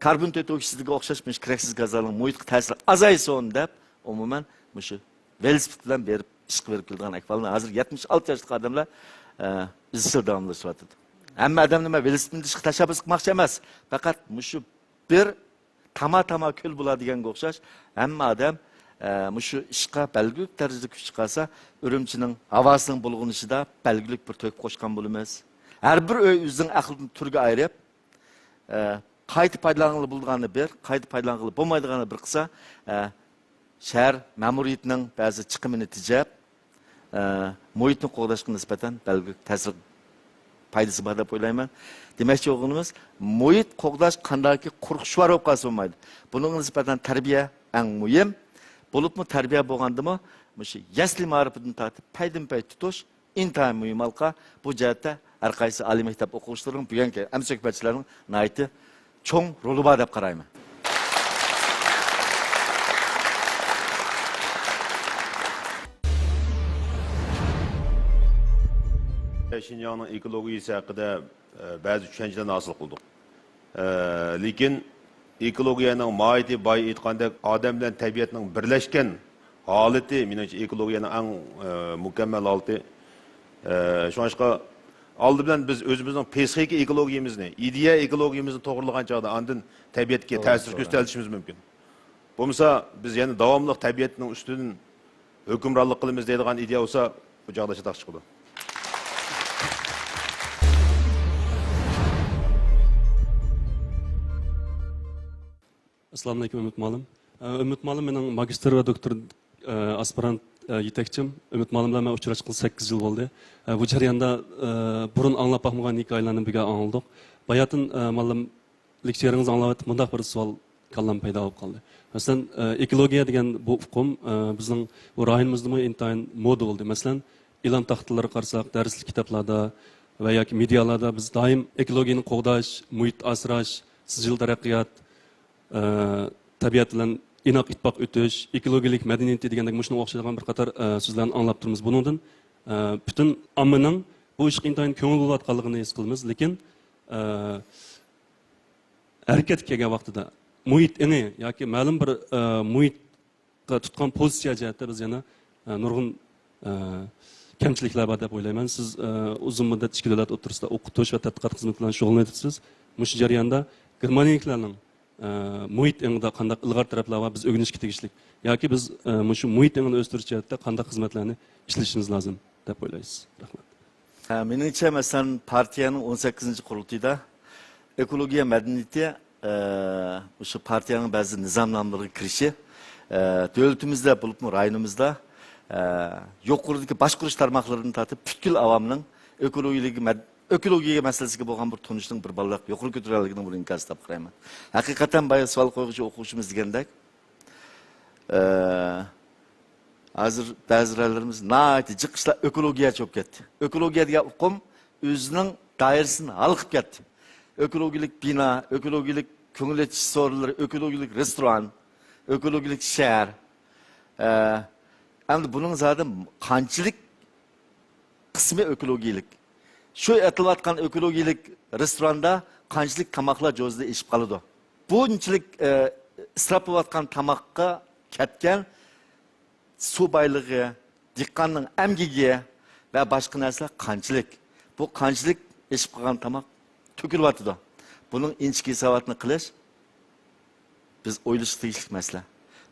كاربون تۆت ئوكسىدىغا ئوخشاش مۇشۇ كېرەكسىز گازلارنىڭ مۇھىتقا تەسىرى ئازايسۇن دەپ، ئومۇمەن مۇشۇ ۋېلىسىپىت بىلەن بېرىپ ئىشقا بېرىپ كېلىدىغان ئەھۋالنى ھازىر يەتمىش ئالتە ياشلىق ئادەملەر، ئە، ئىزچىل داۋاملىشىۋاتىدۇ. ھەممە ئادەمنى مەن ۋېلىسىپىت مىنىشكە تەشەببۇس قىلماقچى ئەمەس. پەقەت مۇشۇ بىر تاما-تاما كۆل بولا دېگەنگە ئوخشاش، ھەممە ئادەم، ئە، مۇشۇ ئىشقا بەلگىلىك دەرىجىدە كۈچ چىقارسا، ئۈرۈمچىنىڭ ھاۋاسىنىڭ بۇلغىنىشىدا بەلگىلىك بىر تۆھپە قوشقان بولىمىز. ھەر بىر ئۆي ئۆزىنىڭ ئەقلىدىن تۈرگە ئايرىپ، ئە، قايتا پايدىلانغىلى بولىدىغاننى بىر، قايتا پايدىلانغىلى بولمايدىغاننى بىر قىلسا، ئە، شەھەر مەمۇرىيىتىنىڭ بەزى چىقىمىنى تېجەپ، ئە، مۇھىتنى قوغداشقا نىسبەتەن بەلگىلىك تەسىر پايدىسى بار دەپ ئويلايمەن. دېمەكچى بولغىنىمىز، مۇھىت قوغداش قانداكى قۇرۇق شوئار بولۇپ قالسا بولمايدۇ. بۇنىڭغا نىسبەتەن تەربىيە ئەڭ مۇھىم. بولۇپمۇ تەربىيە بولغاندىمۇ مۇشۇ يەسلى مائارىپىدىن تارتىپ پەيدىنپەي تۇتۇش ئىنتايىن مۇھىم ھالقا. بۇ جەھەتتە ھەر قايسى ئالىي مەكتەپ ئوقۇغۇچىلىرىنىڭ، بۈگۈنكى ھەمسۆھبەتچىلەرنىڭ ناھايىتى چوڭ رولى بار دەپ قارايمەن. شىنجاڭنىڭ ئېكولوگىيىسى ھەققىدە، ئە، بەزى چۈشەنچىلەرنى ھاسىل قىلدۇق. ئە، لېكىن ئېكولوگىيەنىڭ ماھىيىتى بايا ئېيتقاندەك ئادەم بىلەن تەبىئەتنىڭ بىرلەشكەن ھالىتى، مېنىڭچە، ئېكولوگىيەنىڭ ئەڭ، ئە، مۇكەممەل ھالىتى. ئە، شۇڭلاشقا ئالدى بىلەن بىز ئۆزىمىزنىڭ پسىخىكا ئېكولوگىيىمىزنى، ئىدىيە ئېكولوگىيىمىزنى توغرىلىغان چاغدا ئاندىن تەبىئەتكە توغرا، تەسىر توغرا. كۆرسىتەلىشىمىز مۇمكىن. بولمىسا بىز يەنە داۋاملىق تەبىئەتنىڭ ئۈستىدىن ھۆكۈمرانلىق قىلىمىز دەيدىغان ئىدىيە بولسا، بۇ چاغدا چاتاق چىقىدۇ. ئەسسالامۇئەلەيكۇم، ئۈمىد مۇئەللىم. ئە، ئۈمىد مۇئەللىم مېنىڭ ماگىستىر ۋە دوكتور، ئە، ئاسپىرانت، ئە، يېتەكچىم. ئۈمىد مۇئەللىم بىلەن مەن ئۇچراشقىلى سەككىز يىل بولدى. ئە، بۇ جەرياندا، ئە، بۇرۇن ئاڭلاپ باقمىغان ھېكايىلەرنى بىرگە ئاڭلىدۇق. باياتىن، ئە، مۇئەللىم لېكسىيەڭىزنى ئاڭلاۋاتىپ مۇنداق بىر سوئال كاللامدا پەيدا بولۇپ قالدى. مەسىلەن، ئە، ئېكولوگىيە دېگەن بۇ ئۇقۇم، ئە، بىزنىڭ بۇ رايونىمىزدىمۇ ئىنتايىن مودا بولدى. مەسىلەن، ئېلان تاختىلىرىغا قارىساق، دەرسلىك كىتابلاردا ۋە ياكى مېدىيالاردا بىز دائىم ئېكولوگىيەنى قوغداش، مۇھىت ئاسراش، سىجىل تەرەققىيات، ئە، تەبىئەت بىلەن ئىناق ئىتتىپاق ئۆتۈش، ئېكولوگىيەلىك مەدەنىيىتى دېگەندەك مۇشۇنىڭغا ئوخشايدىغان بىر قاتار، ئە، سۆزلەرنى ئاڭلاپ تۇرىمىز. بۇنىڭدىن، ئە، پۈتۈن ئاممىنىڭ بۇ ئىشقا ئىنتايىن كۆڭۈل بۆلۈۋاتقانلىقىنى ھېس قىلىمىز. لېكىن، ئە، ھەرىكەتكە كەلگەن ۋاقتىدا مۇھىت ئېڭى ياكى مەلۇم بىر، ئە، مۇھىتقا تۇتقان پوزىتسىيە جەھەتتە بىز يەنە، ئە، نۇرغۇن، ئە، كەمچىلىكلەر بار دەپ ئويلايمەن. سىز، ئە، ئۇزۇن مۇددەت ئىككى دۆلەت ئوتتۇرىسىدا ئوقۇتۇش ۋە تەتقىقات خىزمىتى بىلەن شۇغۇللىنىۋېتىپسىز. مۇشۇ جەرياندا گېرمانىيەلىكلەرنىڭ، ئە، مۇھىت ئېڭىدا قانداق ئىلغار تەرەپلەر بار، بىز ئۆگىنىشكە تېگىشلىك ياكى بىز، ئە، مۇشۇ مۇھىت ئېڭىنى ئۆستۈرۈش جەھەتتە قانداق خىزمەتلەرنى ئىشلىشىمىز لازىم دەپ ئويلايسىز؟ رەھمەت. ھە، مېنىڭچە، مەسىلەن، پارتىيەنىڭ ئون سەككىزىنچى قۇرۇلتىيىدا ئېكولوگىيە مەدەنىيىتى، ئە، مۇشۇ پارتىيەنىڭ بەزى نىزامنامىلىرىغا كىرىشى، ئە، دۆلىتىمىزدە، بولۇپمۇ رايونىمىزدا، ئە، يۇقىرىدىكى باشقۇرۇش تارماقلىرىدىن تارتىپ پۈتكۈل ئاۋامنىڭ ئېكولوگىيەلىك مەد-، ئېكولوگىيە مەسىلىسىگە بولغان بىر تونۇشنىڭ بىر بالدۇرراق يۇقىرى كۆتۈرۈلگەنلىكىنىڭ بىر ئىنكاسى دەپ قارايمەن. ھەقىقەتەن بايا سوئال قويغۇچى ئوقۇغۇچىمىز دېگەندەك، ئە، ھازىر بەزى رايونلىرىمىز ناھايىتى جىق ئىشلار ئېكولوگىيەچە بولۇپ كەتتى. ئېكولوگىيە دېگەن ئۇقۇم ئۆزىنىڭ دائىرىسىنى ھالقىپ كەتتى. ئېكولوگىيەلىك بىنا، ئېكولوگىيەلىك كۆڭۈل ئېچىش سورۇنلىرى، ئېكولوگىيەلىك رېستوران، ئېكولوگىيەلىك شەھەر. ئە، ئەمدى بۇنىڭ زادى قانچىلىك قىسمى ئېكولوگىيەلىك. شۇ ئېتىلىۋاتقان ئېكولوگىيەلىك رېستوراندا قانچىلىك تاماقلار جوزىدا ئېشىپ قالىدۇ؟ بۇنچىلىك، ئە، ئىسراپ بولۇۋاتقان تاماققا كەتكەن سۇ بايلىقى، دېھقاننىڭ ئەمگىكى ۋە باشقا نەرسىلەر قانچىلىك؟ بۇ قانچىلىك ئېشىپ قالغان تاماق تۆكۈلۈۋاتىدۇ؟ بۇنىڭ ئىنچىكە ھېساباتىنى قىلىش بىز ئويلىشىشقا تېگىشلىك مەسىلە.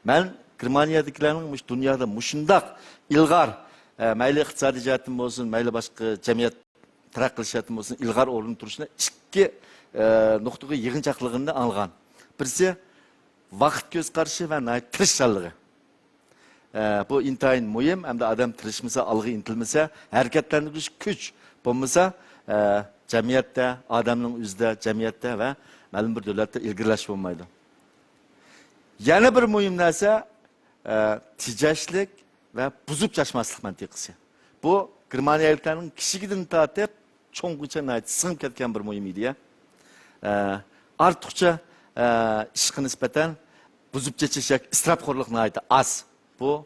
مەن گېرمانىيەدىكىلەرنىڭ مۇشۇ دۇنيادا مۇشۇنداق ئىلغار، ئە، مەيلى ئىقتىسادىي جەھەتتىن بولسۇن، مەيلى باشقا جەمئىيەت تەرەققىي قىلىش جەھەتتىن بولسۇن، ئىلغار ئورۇندا تۇرۇشىنى ئىككى، ئە، نۇقتىغا يىغىنچاقلىغىنىنى ئاڭلىغان. بىرسى، ۋاقىت كۆز قارىشى ۋە ناھايىتى تىرىشچانلىقى. ئە، بۇ ئىنتايىن مۇھىم ھەمدە ئادەم تىرىشمىسا، ئالغا ئىنتىلمىسا، ھەرىكەتلەندۈرگۈچ كۈچ بولمىسا، ئە، جەمئىيەتتە، ئادەمنىڭ ئۆزىدە، جەمئىيەتتە ۋە مەلۇم بىر دۆلەتتە ئىلگىرىلەش بولمايدۇ. يەنە بىر مۇھىم نەرسە، ئە، تېجەشلىك ۋە بۇزۇپ چاچماسلىق مەنتىقىسى. بۇ گېرمانىيەلىكلەرنىڭ كىچىكىدىن تارتىپ چوڭغىچە ناھايىتى سىڭىپ كەتكەن بىر مۇھىم ئىدىيە. ئە، ئارتۇقچە، ئە، ئىشقا نىسبەتەن بۇزۇپ چېچىش ياكى ئىسراپخورلۇق ناھايىتى ئاز. بۇ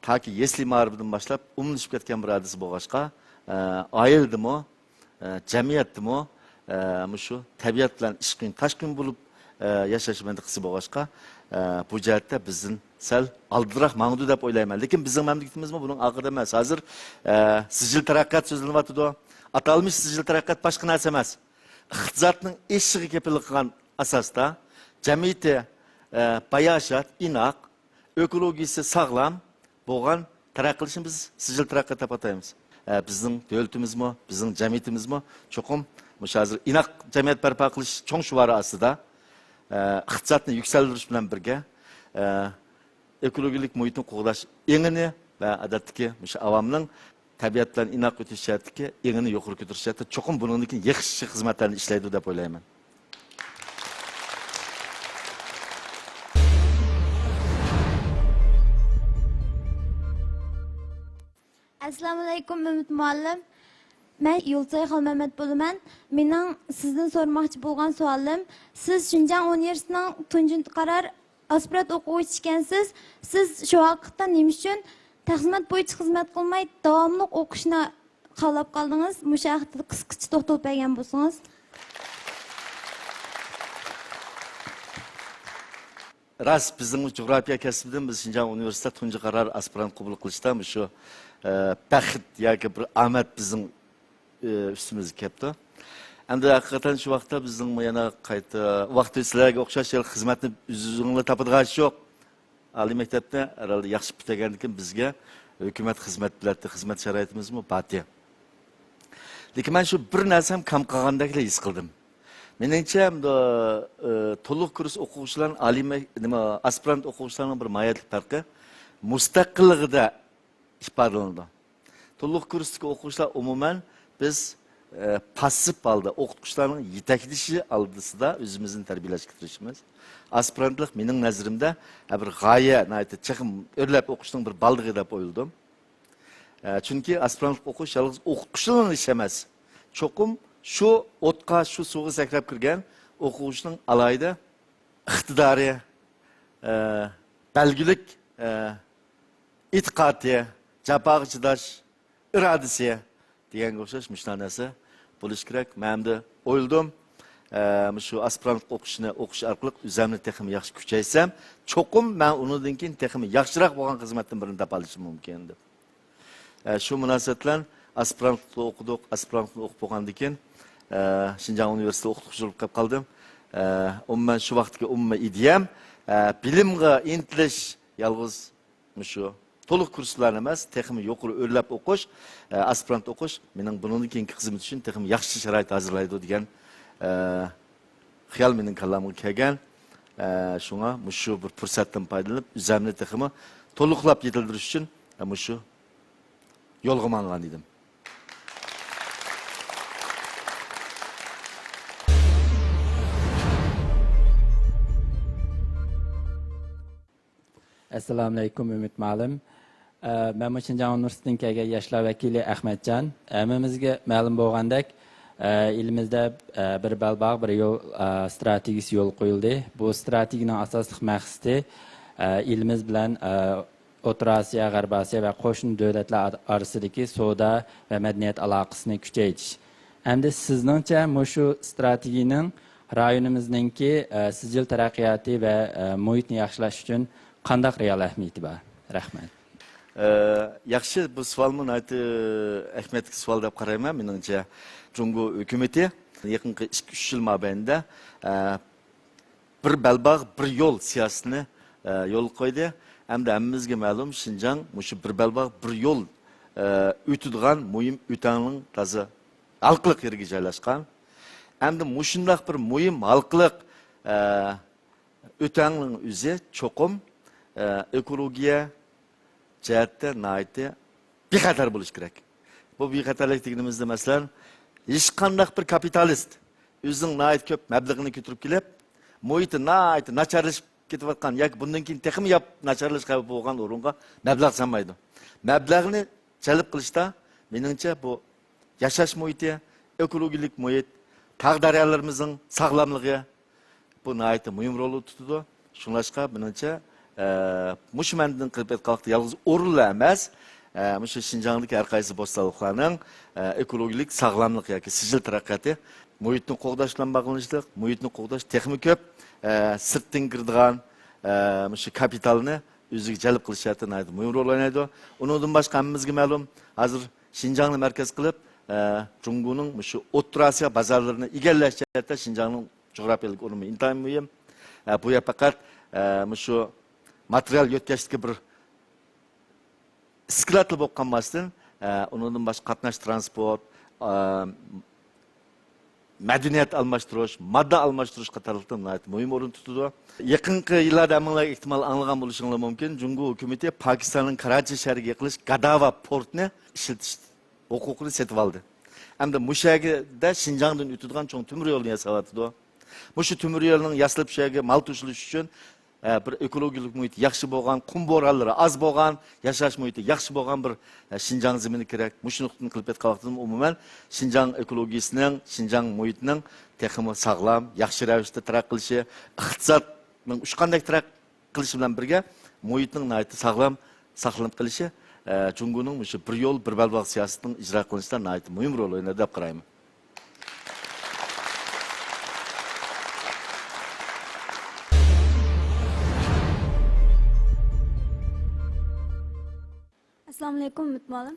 تاكى يەسلى مائارىپىدىن باشلاپ ئومۇملىشىپ كەتكەن بىر ھادىسە بولغاچقا، ئە، ئائىلىدىمۇ، ئە، جەمئىيەتتىمۇ، ئە، مۇشۇ تەبىئەت بىلەن ئىشقىن تاشقىن بولۇپ، ئە، ياشاش مەنتىقىسى بولغاچقا، ئە، بۇ جەھەتتە بىزدىن سەل ئالدىراق ماڭىدۇ دەپ ئويلايمەن. لېكىن بىزنىڭ مەملىكىتىمىزمۇ بۇنىڭ ئاخىرىدا ئەمەس. ھازىر، ئە، سىجىل تەرەققىيات سۆزلىنىۋاتىدۇ. ئاتالمىش سىجىل تەرەققىيات باشقا نەرسە ئەمەس. ئىقتىسادنىڭ ئېشىشىغا كېپىللىك قىلغان ئاساستا جەمئىيىتى، ئە، باياشات، ئىناق، ئېكولوگىيىسى ساغلام بولغان تەرەققىي قىلىشنى بىز سىجىل تەرەققىيات دەپ ئاتايمىز. ئە، بىزنىڭ دۆلىتىمىزمۇ، بىزنىڭ جەمئىيىتىمىزمۇ چوقۇم مۇشۇ ھازىر ئىناق جەمئىيەت بەرپا قىلىش چوڭ شوئارى ئاستىدا، ئە، ئىقتىسادنى يۈكسەلدۈرۈش بىلەن بىرگە، ئە، ئېكولوگىيەلىك مۇھىتنى قوغداش ئېڭىنى ۋە ئادەتتىكى مۇشۇ ئاۋامنىڭ تەبىئەت بىلەن ئىناق ئۆتۈش جەھەتتىكى ئېڭىنى يۇقىرى كۆتۈرۈش جەھەتتە چوقۇم بۇنىڭدىن كېيىن ياخشى خىزمەتلەرنى ئىشلەيدۇ دەپ ئويلايمەن. ئەسسالامۇئەلەيكۇم، ئۈمىد مۇئەللىم. مەن يۇلتۇزئاي خالمەمەت بولىمەن. مېنىڭ سىزدىن سورىماقچى بولغان سوئالىم، سىز شىنجاڭ ئۇنىۋېرسىتېتىنىڭ تۇنجى قارار ئاسپىرانت ئوقۇغۇچىسى ئىكەنسىز. سىز شۇ ۋاقىتتا نېمە ئۈچۈن تەقسىمات بويىچە خىزمەت قىلماي، داۋاملىق ئوقۇشنى خالاپ قالدىڭىز؟ مۇشۇ ھەقتە قىسقىچە توختىلىپ بەرگەن بولسىڭىز. راست، بىزنىڭ جۇغراپىيە كەسپىدىن بىز شىنجاڭ ئۇنىۋېرسىتېتىدا تۇنجى قارار ئاسپىرانت قوبۇل قىلىشتا مۇشۇ، ئە، بەخت ياكى بىر ئامەت بىزنىڭ، ئە، ئۈستىمىزگە كەپتۇ. ئەمدى ھەقىقەتەن شۇ ۋاقىتتا بىزنىڭمۇ يەنە قايتا، ۋاقتى سىلەرگە ئوخشاش يەنە خىزمەتنى ئۆزۈڭلار تاپىدىغان ئىش يوق. ئالىي مەكتەپنى ھەرھالدا ياخشى پۈتتۈرگەندىن كېيىن بىزگە ھۆكۈمەت خىزمەت بېرەتتى، خىزمەت شارائىتىمىزمۇ بارتى. لېكىن مەن شۇ بىر نەرسەم كەم قالغاندەكلا ھېس قىلدىم. مېنىڭچە، ئە، تولۇق كۇرس ئوقۇغۇچىلار، ئالىي مەك-، نېمە، ئاسپىرانت ئوقۇغۇچىلارنىڭ بىر ماھىيەتلىك پەرقى مۇستەقىللىقىدا ئىپادىلىنىدۇ. تولۇق كۇرستىكى ئوقۇغۇچىلار ئومۇمەن بىز، ئە، پاسسىپ ھالدا ئوقۇتقۇچىلارنىڭ يېتەكلىشى ئالدىسىدا ئۆزىمىزنى تەربىيەلەشكە تىرىشىمىز. ئاسپىرانتلىق مېنىڭ نەزىرىمدە، ئە، بىر غايە، ناھايىتى چېقىم ئۆرلەپ ئوقۇشنىڭ بىر بالدىقى دەپ ئويلىدىم. ئە، چۈنكى ئاسپىرانتلىق ئوقۇش يالغۇز ئوقۇتقۇچىلارنىڭ ئىشى ئەمەس. چوقۇم شۇ ئوتقا، شۇ سۇغا سەكرەپ كىرگەن ئوقۇغۇچىنىڭ ئالاھىدە ئىقتىدارى، ئە، بەلگىلىك، ئە، ئېتىقادى، جاپاغا چىداش ئىرادىسى دېگەنگە ئوخشاش مۇشۇنداق نەرسە بولۇشى كېرەك. مەن ئەمدى ئويلىدىم، ئە، مۇشۇ ئاسپىرانتلىق ئوقۇشنى ئوقۇش ئارقىلىق ئۆزۈمنى تېخىمۇ ياخشى كۈچەيتسەم، چوقۇم مەن ئۇنىڭدىن كېيىن تېخىمۇ ياخشىراق بولغان خىزمەتتىن بىرنى تاپالىشىم مۇمكىن دەپ. ئە، شۇ مۇناسىۋەت بىلەن ئاسپىرانتلىقتا ئوقۇدۇق، ئاسپىرانتلىقتا ئوقۇپ بولغاندىن كېيىن، ئە، شىنجاڭ ئۇنىۋېرسىتېتىدا ئوقۇتقۇچى بولۇپ قېلىپ قالدىم. ئە، ئومۇمەن شۇ ۋاقىتتىكى ئومۇمىي ئىدىيەم، ئە، بىلىمغا ئىنتىلىش يالغۇز مۇشۇ تولۇق كۇرسلارنى ئەمەس، تېخىمۇ يۇقىرى ئۆرلەپ ئوقۇش، ئە، ئاسپىرانت ئوقۇش مېنىڭ بۇنىڭدىن كېيىنكى خىزمىتى ئۈچۈن تېخىمۇ ياخشى شارائىت ھازىرلايدۇ دېگەن، ئە، خىيال مېنىڭ كاللامغا كەلگەن. ئە، شۇڭا مۇشۇ بىر پۇرسەتتىن پايدىلىنىپ، ئۆزۈمنى تېخىمۇ تولۇقلاپ يېتىلدۈرۈش ئۈچۈن، ئە، مۇشۇ يولغا ماڭغان ئىدىم. ئەسسالامۇئەلەيكۇم، ئۈمىد مۇئەللىم. ئە، مەنمۇ شىنجاڭ ئۇنىۋېرسىتېتىدىن كەلگەن ياشلار ۋەكىلى ئەخمەتجان. ھەممىمىزگە مەلۇم بولغاندەك، ئە، ئېلىمىزدە، ئە، بىر بەلباغ، بىر يول، ئە، ئىستراتېگىيىسى يولغا قويۇلدى. بۇ ئىستراتېگىيىنىڭ ئاساسلىق مەقسىتى، ئە، ئېلىمىز بىلەن، ئە، ئوتتۇرا ئاسىيا، غەربىي ئاسىيا ۋە قوشنا دۆلەتلەر ئار-، ئارىسىدىكى سودا ۋە مەدەنىيەت ئالاقىسىنى كۈچەيتىش. ئەمدى سىزنىڭچە مۇشۇ ئىستراتېگىيىنىڭ رايونىمىزنىڭكى، ئە، سىجىل تەرەققىياتى ۋە، ئە، مۇھىتنى ياخشىلاش ئۈچۈن قانداق رېئال ئەھمىيىتى بار؟ رەھمەت. ئە، ياخشى، بۇ سوئالمۇ ناھايىتى ئەھمىيەتلىك سوئال دەپ قارايمەن. مېنىڭچە، جۇڭگو ھۆكۈمىتى يېقىنقى ئىككى، ئۈچ يىل مابەينىدە، ئە، بىر بەلباغ، بىر يول سىياسىتىنى، ئە، يولغا قويدى. ھەمدە ھەممىمىزگە مەلۇم، شىنجاڭ مۇشۇ بىر بەلباغ، بىر يول، ئە، ئۆتىدىغان مۇھىم ئۆتەڭنىڭ تازا ھالقىلىق يېرىگە جايلاشقان. ھەمدە مۇشۇنداق بىر مۇھىم ھالقىلىق، ئە، ئۆتەڭنىڭ ئۆزى چوقۇم، ئە، ئېكولوگىيە جەھەتتە ناھايىتى بىخەتەر بولۇشى كېرەك. بۇ بىخەتەرلىك دېگىنىمىزدە، مەسىلەن، ھېچقانداق بىر كاپىتالىست ئۆزىنىڭ ناھايىتى كۆپ مەبلىغىنى كۆتۈرۈپ كېلىپ، مۇھىتى ناھايىتى ناچارلىشىپ كېتىۋاتقان ياكى بۇندىن كېيىن تېخىمۇ ياپ-، ناچارلىشىش خەۋپى بولغان ئورۇنغا مەبلەغ سالمايدۇ. مەبلەغنى جەلپ قىلىشتا، مېنىڭچە، بۇ ياشاش مۇھىتى، ئېكولوگىيەلىك مۇھىت، تاغ دەريالىرىمىزنىڭ ساغلاملىقى، بۇ ناھايىتى مۇھىم رول تۇتىدۇ. شۇڭلاشقا، مېنىڭچە، ئە، مۇشۇ مەنىدىن قىلىپ ئېيتقانلىقتا، يالغۇز ئورۇنلا ئەمەس، ئە، مۇشۇ شىنجاڭدىكى ھەر قايسى بوستانلىقلارنىڭ، ئە، ئېكولوگىيەلىك ساغلاملىق ياكى سىجىل تەرەققىياتى، مۇھىتنى قوغداش بىلەن باغلىنىشلىق، مۇھىتنى قوغداش تېخىمۇ كۆپ، ئە، سىرتتىن كىرىدىغان، ئە، مۇشۇ كاپىتالنى ئۆزىگە جەلپ قىلىش جەھەتتە ناھايىتى مۇھىم رول ئوينايدۇ. ئۇنىڭدىن باشقا ھەممىمىزگە مەلۇم، ھازىر شىنجاڭنى مەركەز قىلىپ، ئە، جۇڭگونىڭ مۇشۇ ئوتتۇرا ئاسىيا بازارلىرىنى ئىگىلەش جەھەتتە شىنجاڭنىڭ جۇغراپىيەلىك ئورنىمۇ ئىنتايىن مۇھىم. ئە، بۇ يەر پەقەت، ئە، مۇشۇ ماتېرىيال يۆتكەشتىكى بىر ئىسكىلاتلا بولۇپ قالماستىن، ئە، ئۇنىڭدىن باشقا قاتناش ترانسپورت، ئە، مەدەنىيەت ئالماشتۇرۇش، ماددا ئالماشتۇرۇش قاتارلىقتا ناھايىتى مۇھىم ئورۇن تۇتىدۇ. يېقىنقى يىللاردا ھەممىڭلار ئېھتىمال ئاڭلىغان بولۇشۇڭلار مۇمكىن، جۇڭگو ھۆكۈمىتى پاكىستاننىڭ كاراچى شەھىرىگە يېقىنلىشىپ گاداۋا پورتىنى ئىشلىتىش ھوقۇقىنى سېتىۋالدى. ئەمدى مۇشۇ يەردە شىنجاڭدىن ئۆتىدىغان چوڭ تۆمۈر يولنى ياساۋاتىدۇ. مۇشۇ تۆمۈر يولنىڭ ياسىلىپ شۇ يەرگە مال توشۇلۇشى ئۈچۈن، ئە، بىر ئېكولوگىيەلىك مۇھىتى ياخشى بولغان، قۇم بورانلىرى ئاز بولغان، ياشاش مۇھىتى ياخشى بولغان بىر، ئە، شىنجاڭ زېمىنى كېرەك. مۇشۇ نۇقتىدىن قىلىپ ئېيتقان ۋاقتىمدا، ئومۇمەن، شىنجاڭ ئېكولوگىيىسىنىڭ، شىنجاڭ مۇھىتىنىڭ تېخىمۇ ساغلام، ياخشى رەۋىشتە تەرەققىي قىلىشى، ئىقتىسادنىڭ ئۇچقاندەك تەرەققىي قىلىشى بىلەن بىرگە، مۇھىتنىڭ ناھايىتى ساغلام ساقلىنىپ قېلىشى، ئە، جۇڭگونىڭ مۇشۇ بىر يول، بىر بەلباغ سىياسىتىنىڭ ئىجرا قىلىنىشىدا ناھايىتى مۇھىم رول ئوينايدۇ دەپ قارايمەن. ئەسسالامۇئەلەيكۇم، ئۈمىد مۇئەللىم.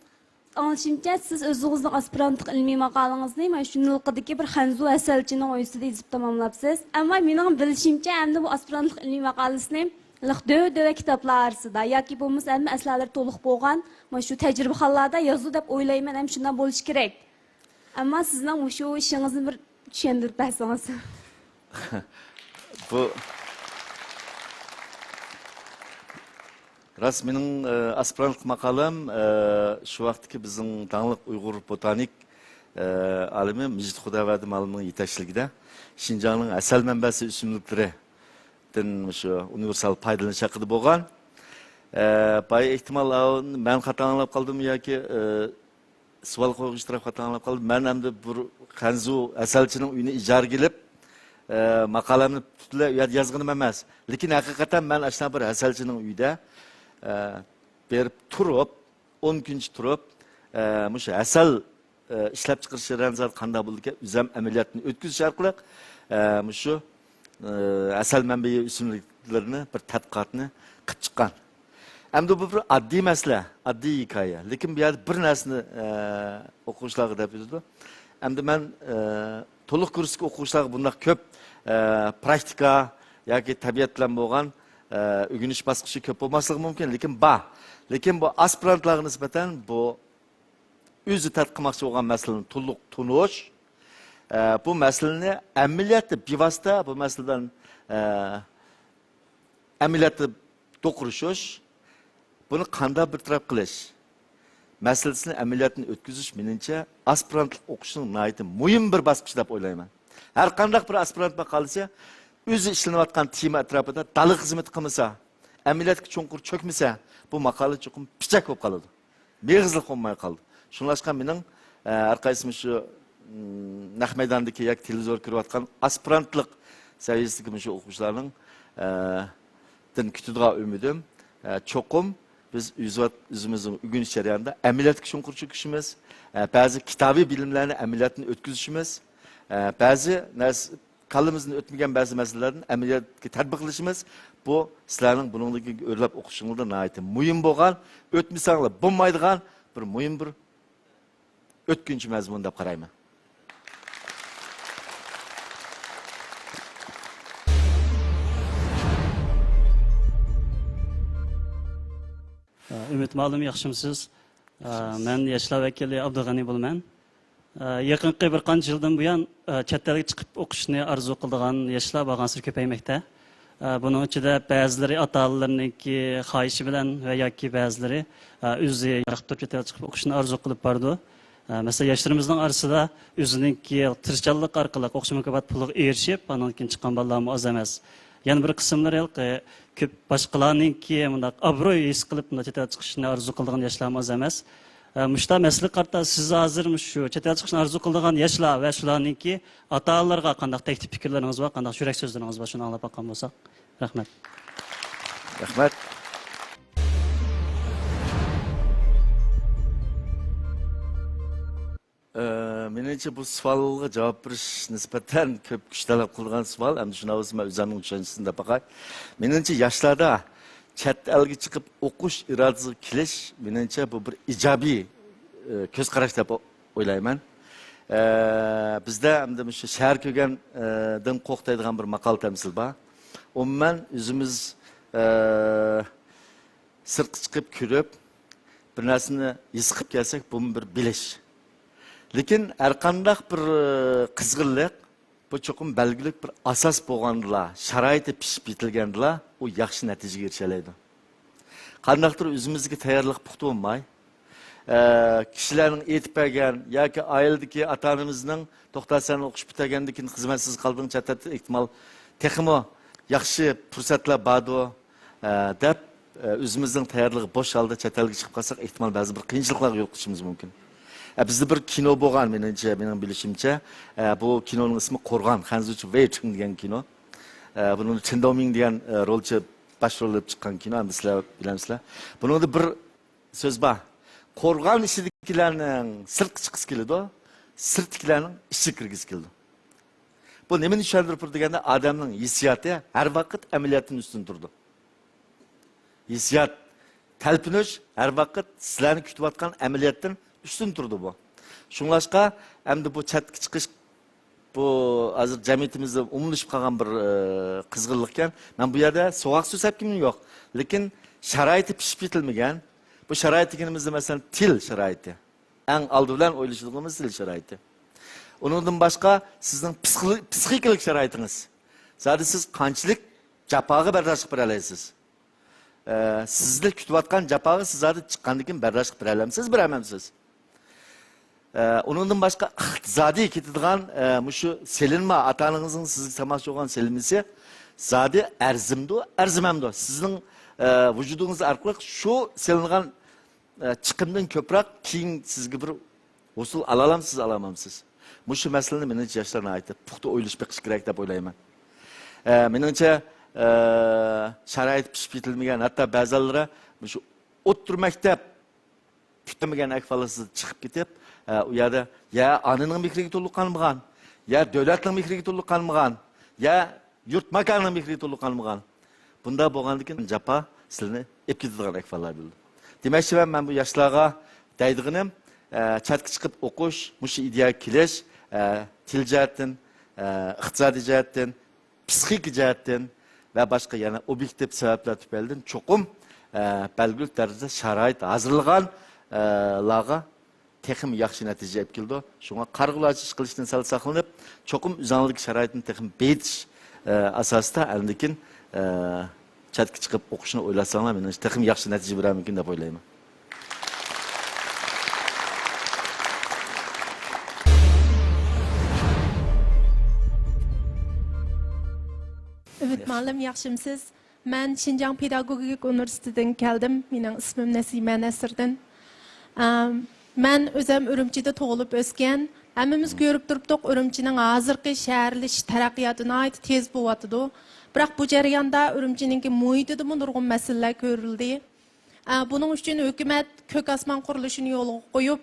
ئاڭلىشىمچە، سىز ئۆزىڭىزنىڭ ئاسپىرانتلىق ئىلمىي ماقالىڭىزنى مانا شۇ نىلقىدىكى بىر خەنزۇ ھەسەلچىنىڭ ئۆيىسىدە يېزىپ تاماملاپسىز. ئەمما مېنىڭ بىلىشىمچە، ئەمدى بۇ ئاسپىرانتلىق ئىلمىي ماقالىسىنى لىق دۆۋە-دۆۋە كىتابلار ئارىسىدا ياكى بولمىسا ھەممە ئەسەرلىرى تولۇق بولغان مانا شۇ تەجرىبىخانىلاردا يازىدۇ دەپ ئويلايمەن، ھەم شۇنداق بولۇشى كېرەك. ئەمما سىزنىڭ مۇشۇ ئىشىڭىزنى بىر چۈشەندۈرۈپ بەرسىڭىز. بۇ راست مېنىڭ، ئە، ئاسپىرانتلىق ماقالەم، ئە، شۇ ۋاقىتتىكى بىزنىڭ داڭلىق ئۇيغۇر بوتانىك، ئە، ئالىمى مىجىت خۇداۋەردى مۇئەللىمنىڭ يېتەكچىلىكىدە شىنجاڭنىڭ ھەسەل مەنبەسى ئۆسۈملۈكلىرىدىن مۇشۇ ئۇنىۋېرسال پايدىلىنىش ھەققىدە بولغان. ئە، بايا ئېھتىمال، ئاۋۇ مەن خاتا ئاڭلاپ قالدىممۇ ياكى، ئە، سوئال قويغۇچى تەرەپ خاتا ئاڭلاپ قالدى. مەن ئەمدى بىر خەنزۇ ھەسەلچىنىڭ ئۆيىنى ئىجارىگە ئېلىپ، ئە، ماقالەمنى پۈتۈنلەي ئۇ يەردە يازغىنىم ئەمەس. لېكىن ھەقىقەتەن مەن ئاشۇنداق بىر ھەسەلچىنىڭ ئۆيىدە، ئە، بېرىپ تۇرۇپ، ئون كۈنچە تۇرۇپ، ئە، مۇشۇ ھەسەل، ئە، ئىشلەپچىقىرىش جەريانى زادى قانداق بولىدىكەن، ئۆزۈم ئەمەلىياتنى ئۆتكۈزۈش ئارقىلىق، ئە، مۇشۇ، ئە، ھەسەل مەنبەي ئۆسۈملۈكلىرىنى بىر تەتقىقاتنى قىلىپ چىققان. ئەمدى بۇ بىر ئاددىي مەسىلە، ئاددىي ھېكايە. لېكىن بۇ يەردە بىر نەرسىنى، ئە، ئوقۇغۇچىلارغا دەپ ئۆتىدۇ. ئەمدى مەن، ئە، تولۇق كۇرستىكى ئوقۇغۇچىلارغا بۇنداق كۆپ، ئە، پراكتىكا ياكى تەبىئەت بىلەن بولغان، ئە، ئۆگىنىش باسقۇچى كۆپ بولماسلىقى مۇمكىن، لېكىن بار. لېكىن بۇ ئاسپىرانتلارغا نىسبەتەن بۇ ئۆزى تەتقىق قىلماقچى بولغان مەسىلىنى تولۇق تونۇش، ئە، بۇ مەسىلىنى ئەمەلىيەتتە بىۋاسىتە بۇ مەسىلىدىن، ئە، ئەمەلىيەتتە دوقۇرۇشۇش، بۇنى قانداق بىر تەرەپ قىلىش مەسىلىسىنى ئەمەلىيەتتىن ئۆتكۈزۈش، مېنىڭچە، ئاسپىرانتلىق ئوقۇشنىڭ ناھايىتى مۇھىم بىر باسقۇچى دەپ ئويلايمەن. ھەر قانداق بىر ئاسپىرانت ماقالىسى ئۆزى ئىشلىنىۋاتقان تېما ئەتراپىدا دالا خىزمىتى قىلمىسا، ئەمەلىيەتكە چوڭقۇر چۆكمىسە، بۇ ماقالە چوقۇم پىچەك بولۇپ قالىدۇ. مېغىزلىق بولماي قالدى. شۇڭلاشقا مېنىڭ، ئە، ھەر قايسى مۇشۇ، م، نەق مەيداندىكى ياكى تېلېۋىزور كۆرۈۋاتقان ئاسپىرانتلىق سەۋىيەسىدىكى مۇشۇ ئوقۇغۇچىلارنىڭ، ئە، دىن كۈتىدىغان ئۈمىدىم، ئە، چوقۇم بىز ئۆزىۋات-، ئۆزىمىزنىڭ ئۆگىنىش جەريانىدا ئەمەلىيەتكە چوڭقۇر چۆكۈشىمىز، ئە، بەزى كىتابىي بىلىملەرنى ئەمەلىيەتتىن ئۆتكۈزۈشىمىز، ئە، بەزى نەرسە، كاللىمىزدىن ئۆتمىگەن بەزى مەسىلىلەرنى ئەمەلىيەتكە تەتبىقلىشىمىز، بۇ سىلەرنىڭ بۇنىڭدىن كېيىنكى ئۆرلەپ ئوقۇشۇڭلاردا ناھايىتى مۇھىم بولغان، ئۆتمىسەڭلار بولمايدىغان بىر مۇھىم بىر ئۆتكۈنچى مەزمۇن دەپ قارايمەن. ئۈمىد مۇئەللىم، ياخشىمۇسىز؟ مەن ياشلار ۋەكىلى ئابدۇغەنى بولىمەن. يېقىنقى بىر قانچە يىلدىن بۇيان، چەت ئەلگە چىقىپ ئوقۇشنى ئارزۇ قىلىدىغان ياشلار بارغانسېرى كۆپەيمەكتە. بۇنىڭ ئىچىدە بەزىلىرى ئاتا-ئانىلىرىنىڭكى خاھىشى بىلەن ۋە ياكى بەزىلىرى، ئۆزى ياقتۇرۇپ چەت ئەلگە چىقىپ ئوقۇشنى ئارزۇ قىلىپ بارىدۇ. مەسىلەن، ياشلىرىمىزنىڭ ئارىسىدا ئۆزىنىڭكى تىرىشچانلىق ئارقىلىق ئوخشاش مۇكاپات پۇلىغا ئېرىشىپ، ئاندىن كېيىن چىققان بالىلارمۇ ئاز ئەمەس. يەنە بىر قىسىملىرى ھېلىقى كۆپ باشقىلارنىڭكى مۇنداق ئابرۇي ھېس قىلىپ، مۇنداق چەت ئەلگە چىقىشنى ئارزۇ قىلىدىغان ياشلارمۇ ئاز ئەمەس. ئە، مۇشۇنداق مەسىلىگە قارىتا سىز ھازىر مۇشۇ چەت ئەلگە چىقىشنى ئارزۇ قىلىدىغان ياشلار ۋە شۇلارنىڭكى ئاتا-ئانىلىرىغا قانداق تەكلىپ پىكىرلىرىڭىز بار، قانداق يۈرەك سۆزلىرىڭىز بار، شۇنى ئاڭلاپ باققان بولساق. رەھمەت. رەھمەت. ئە، مېنىڭچە، بۇ سوئالغا جاۋاب بېرىش نىسبەتەن كۆپ كۈچ تەلەپ قىلىدىغان سوئال. ئەمدى شۇنداق بولسا، مەن ئۆزۈمنىڭ چۈشەنچىسىنى دەپ باقاي. مېنىڭچە، ياشلاردا چەت ئەلگە چىقىپ ئوقۇش ئىرادىسىگە كېلىش، مېنىڭچە، بۇ بىر ئىجابىي، ئە، كۆز قاراش دەپ ئويلايمەن. ئە، بىزدە ئەمدى مۇشۇ شەھەر كۆرگەن، ئە، دىن قورق دەيدىغان بىر ماقال تەمسىل بار. ئومۇمەن، ئۆزىمىز، ئە، سىرتقا چىقىپ كۆرۈپ، بىر نەرسىنى ھېس قىلىپ كەلسەك، بۇمۇ بىر بىلىش. لېكىن ھەرقانداق بىر، ئە، قىزغىنلىق، بۇ چوقۇم بەلگىلىك بىر ئاساس بولغاندىلا، شارائىتى پىشىپ يېتىلگەندىلا، ئۇ ياخشى نەتىجىگە ئېرىشەلەيدۇ. قانداقتۇر ئۆزىمىزدىكى تەييارلىق پۇختا بولماي، ئە، كىشىلەرنىڭ ئېيتىپ بەرگەن ياكى ئائىلىدىكى ئاتا-ئانىمىزنىڭ، «توختا، سەن ئوقۇش پۈتتۈرگەندىن كېيىن خىزمەتسىز قالدىڭ، چەت ئەلدە ئېھتىمال تېخىمۇ ياخشى پۇرسەتلەر باردۇ»، ئە، دەپ، ئە، ئۆزىمىزنىڭ تەييارلىقى بوش ھالدا چەت ئەلگە چىقىپ قالساق، ئېھتىمال بەزى بىر قىيىنچىلىقلارغا يولۇقۇشىمىز مۇمكىن. ئە، بىزدە بىر كىنو بولغان، مېنىڭچە، مېنىڭ بىلىشىمچە، ئە، بۇ كىنونىڭ ئىسمى قورغان، خەنزۇچە ۋېيچىڭ دېگەن كىنو. ئە، بۇنىڭدا چېن داۋمىڭ دېگەن، ئە، رولچى باش رول ئېلىپ چىققان كىنو، ئەمدى سىلەر بىلەمسىلەر. بۇنىڭدا بىر سۆز بار. قورغان ئىچىدىكىلەرنىڭ سىرتقا چىققۇسى كېلىدۇ، سىرتتىكىلەرنىڭ ئىچىگە كىرگۈسى كېلىدۇ. بۇ نېمىنى چۈشەندۈرۈپ تۇرىدۇ دېگەندە، ئادەمنىڭ ھېسسىياتى ھەر ۋاقىت ئەمەلىيەتتىن ئۈستۈن تۇرىدۇ. ھېسسىيات، تەلپۈنۈش ھەر ۋاقىت سىلەرنى كۈتۈۋاتقان ئەمەلىيەتتىن ئۈستۈن تۇرىدۇ بۇ. شۇڭلاشقا، ئەمدى بۇ چەتكە چىقىش، بۇ ھازىر جەمئىيىتىمىزدە ئومۇملىشىپ قالغان بىر، ئى، قىزغىنلىقكەن. مەن بۇ يەردە سوغۇق سۆز ئەپكىنىم يوق. لېكىن شارائىتى پىشىپ يېتىلمىگەن. بۇ شارائىت دېگىنىمىزدە، مەسىلەن، تىل شارائىتى. ئەڭ ئالدى بىلەن ئويلىشىدىغىنىمىز تىل شارائىتى. ئۇنىڭدىن باشقا سىزنىڭ پسىخ-، پسىخىكىلىق شارائىتىڭىز. زادى سىز قانچىلىك جاپاغا بەرداشلىق بېرەلەيسىز؟ ئە، سىزنى كۈتۈۋاتقان جاپاغا سىز زادى چىققاندىن كېيىن بەرداشلىق بېرەلەمسىز، بېرەلمەمسىز؟ ئە، ئۇنىڭدىن باشقا ئىقتىسادىي كېتىدىغان، ئە، مۇشۇ سېلىنما، ئاتا-ئانىڭىزنىڭ سىزگە تاماشا بولغان سېلىنمىسى زادى ئەرزىمدۇ، ئەرزىمەمدۇ؟ سىزنىڭ، ئە، ۋۇجۇدىڭىز ئارقىلىق شۇ سېلىنغان، ئە، چىقىمدىن كۆپرەك كېيىن سىزگە بىر ھوسۇل ئالالامسىز، ئالالمامسىز؟ مۇشۇ مەسىلىنى، مېنىڭچە، ياشلار ناھايىتى پۇختا ئويلىشىپ بېقىشى كېرەك دەپ ئويلايمەن. ئە، مېنىڭچە، ئە، شارائىت پىشىپ يېتىلمىگەن، ھەتتا بەزىلىرى مۇشۇ ئوتتۇرا مەكتەپ پۈتتۈرمىگەن ئەھۋالسىز چىقىپ كېتىپ، ئە، ئۇ يەردە يا ئانىنىڭ مېھرىگە تولۇق قانمىغان، يا دۆلەتنىڭ مېھرىگە تولۇق قانمىغان، يا يۇرت ماكاننىڭ مېھرىگە تولۇق قانمىغان. بۇنداق بولغاندىكىن جاپا سىلىنى ئېلىپ كېتىدىغان ئەھۋاللار بولىدۇ. دېمەكچىمەن، مەن بۇ ياشلارغا دەيدىغىنىم، ئە، چەتكە چىقىپ ئوقۇش، مۇشۇ ئىدىيەگە كېلىش، ئە، تىل جەھەتتىن، ئە، ئىقتىسادىي جەھەتتىن، پسىخىكا جەھەتتىن ۋە باشقا يەنە ئوبيېكتىپ سەۋەبلەر تۈپەيلىدىن چوقۇم، ئە، بەلگىلىك دەرىجىدە شارائىت ھازىرلىغان، ئە، لارغا تېخىمۇ ياخشى نەتىجە ئېلىپ كېلىدۇ. شۇڭا قارىغۇلارچە ئىش قىلىشتىن سەل ساقلىنىپ، چوقۇم ئۆزىڭىزدىكى شارائىتنى تېخىمۇ بېيىتىش، ئە، ئاساسىدا ئاندىن كېيىن، ئە، چەتكە چىقىپ ئوقۇشنى ئويلاشساڭلار، مېنىڭچە تېخىمۇ ياخشى نەتىجە بېرەرمىكىن دەپ ئويلايمەن. ئۈمىد مۇئەللىم، ياخشىمسىز؟ مەن شىنجاڭ پېداگوگىك ئۇنىۋېرسىتېتىدىن كەلدىم. مېنىڭ ئىسمىم نەسىمە نەسىردىن. ئەم، مەن ئۆزۈم ئۈرۈمچىدە تۇغۇلۇپ ئۆسكەن. ھەممىمىز كۆرۈپ تۇرۇپتۇق، ئۈرۈمچىنىڭ ھازىرقى شەھەرلىشىش تەرەققىياتى ناھايىتى تېز بولۇۋاتىدۇ. بىراق بۇ جەرياندا ئۈرۈمچىنىڭكى مۇھىتىدىمۇ نۇرغۇن مەسىلىلەر كۆرۈلدى. ئە، بۇنىڭ ئۈچۈن ھۆكۈمەت كۆك ئاسمان قۇرۇلۇشىنى يولغا قويۇپ،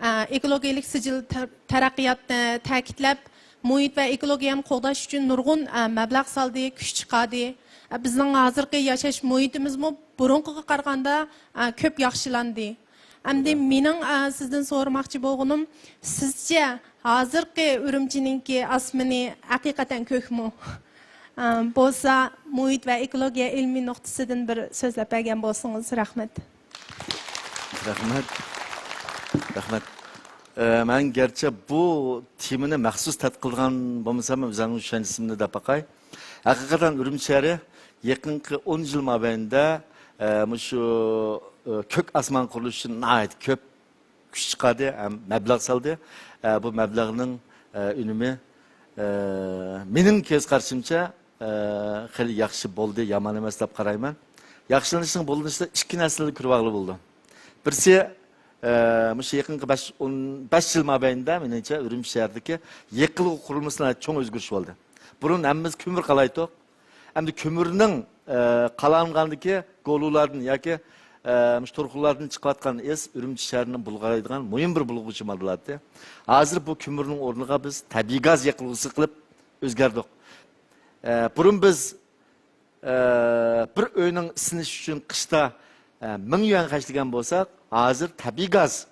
ئە، ئېكولوگىيەلىك سىجىل تەر-، تەرەققىياتنى تەكىتلەپ، مۇھىت ۋە ئېكولوگىيەنى قوغداش ئۈچۈن نۇرغۇن، ئە، مەبلەغ سالدى، كۈچ چىقاردى. ئە، بىزنىڭ ھازىرقى ياشاش مۇھىتىمىزمۇ بۇرۇنقىغا قارىغاندا، ئە، كۆپ ياخشىلاندى. ئەمدى مېنىڭ، ئە، سىزدىن سورىماقچى بولغىنىم، سىزچە ھازىرقى ئۈرۈمچىنىڭكى ئاسمىنى ھەقىقەتەن كۆكمۇ؟ ئە، بولسا مۇھىت ۋە ئېكولوگىيە ئىلمىي نۇقتىسىدىن بىر سۆزلەپ بەرگەن بولسىڭىز. رەھمەت. رەھمەت. رەھمەت. ئە، مەن گەرچە بۇ تېمىنى مەخسۇس تەتقىق قىلغان بولمىسام، ئۆزۈمنىڭ چۈشەنچىسىمنى دەپ باقاي. ھەقىقەتەن ئۈرۈمچى شەھىرى يېقىنقى ئون يىل مابەينىدە، ئە، مۇشۇ، ئە، كۆك ئاسمان قۇرۇلۇشى ناھايىتى كۆپ كۈچ چىقاردى ھەم مەبلەغ سالدى. ئە، بۇ مەبلەغنىڭ، ئە، ئۈنۈمى، ئە، مېنىڭ كۆز قارىشىمچە، ئە، خېلى ياخشى بولدى، يامان ئەمەس دەپ قارايمەن. ياخشىلىنىشنىڭ بولۇنۇشىدا ئىككى نەرسىنى كۆرۈۋالغىلى بولىدۇ. بىرسى، ئە، مۇشۇ يېقىنقى بەش، ئون بەش يىل مابەينىدە، مېنىڭچە، ئۈرۈمچى شەھىرىدىكى يېقىلغۇ قۇرۇلمىسىدا چوڭ ئۆزگىرىش بولدى. بۇرۇن ھەممىمىز كۆمۈر قالايتتۇق. ئەمدى كۆمۈرنىڭ، ئە، قالانغاندىكى گولۇلاردىن ياكى، ئە، مۇشۇ تۇرخۇنلاردىن چىقىۋاتقان ئىس ئۈرۈمچى شەھىرىنى بۇلغايدىغان مۇھىم بىر بۇلغىغۇچى ماددىلار ئىدى. ھازىر بۇ كۆمۈرنىڭ ئورنىغا بىز تەبىئىي گاز يېقىلغۇسى قىلىپ ئۆزگەردۇق. ئە، بۇرۇن بىز، ئە، بىر ئۆينىڭ ئىسسىنىشى ئۈچۈن قىشتا، ئە، مىڭ يۈەن خەجلىگەن بولساق، ھازىر تەبىئىي گاز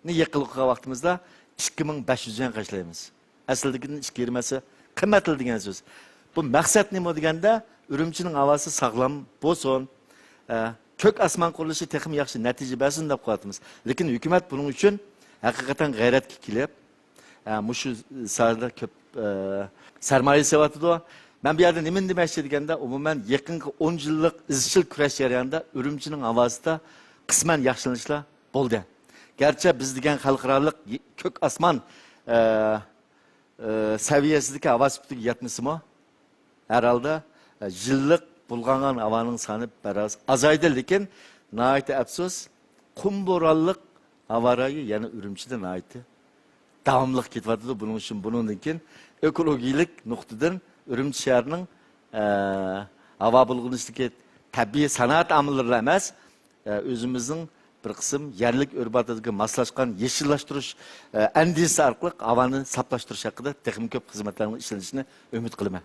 نى يېقىلغان ۋاقتىمىزدا ئىككى مىڭ بەش يۈز يۈەن خەجلەيمىز. ئەسلىدىكىدىن ئىككى يېرىم ھەسسە قىممەتلىدى دېگەن سۆز. بۇ مەقسەت نېمە دېگەندە، ئۈرۈمچىنىڭ ھاۋاسى ساغلام بولسۇن، ئە، كۆك ئاسمان قۇرۇلۇشى تېخىمۇ ياخشى نەتىجە بەرسۇن دەپ قىلىۋاتىمىز. لېكىن ھۆكۈمەت بۇنىڭ ئۈچۈن ھەقىقەتەن غەيرەتكە كېلىپ، ئە، مۇشۇ ساھەدە كۆپ، ئە، سەرمايە سېلىۋاتىدۇ. مەن بۇ يەردە نېمىنى دېمەكچى دېگەندە، ئومۇمەن يېقىنقى ئون يىللىق ئىزچىل كۈرەش جەريانىدا ئۈرۈمچىنىڭ ھاۋاسىدا قىسمەن ياخشىلىنىشلار بولدى. گەرچە بىز دېگەن خەلقئارالىق يې-، كۆك ئاسمان، ئە، ئە، سەۋىيەسىدىكى ھاۋا سۈپىتىگە يەتمىسىمۇ، ھەر ھالدا، ئە، يىللىق بۇلغانغان ھاۋانىڭ سانى بىراز ئازايدى، لېكىن ناھايىتى ئەپسۇس، قۇم بورانلىق ھاۋا رايى يەنە ئۈرۈمچىدە ناھايىتى داۋاملىق كېتىۋاتىدۇ. بۇنىڭ ئۈچۈن بۇنىڭدىن كېيىن ئېكولوگىيىلىك نۇقتىدىن ئۈرۈمچى شەھىرىنىڭ، ئە، ھاۋا بۇلغىنىشىدىكى تەبىئىي سانائەت ئامىللىرىلا ئەمەس، ئە، ئۆزىمىزنىڭ بىر قىسىم يەرلىك ئۆرپ-ئادەتكە ماسلاشقان يېشىللاشتۇرۇش، ئە، ئەندىزىسى ئارقىلىق ھاۋانى ساپلاشتۇرۇش ھەققىدە تېخىمۇ كۆپ خىزمەتلەرنىڭ ئىشلىنىشىنى ئۈمىد قىلىمەن.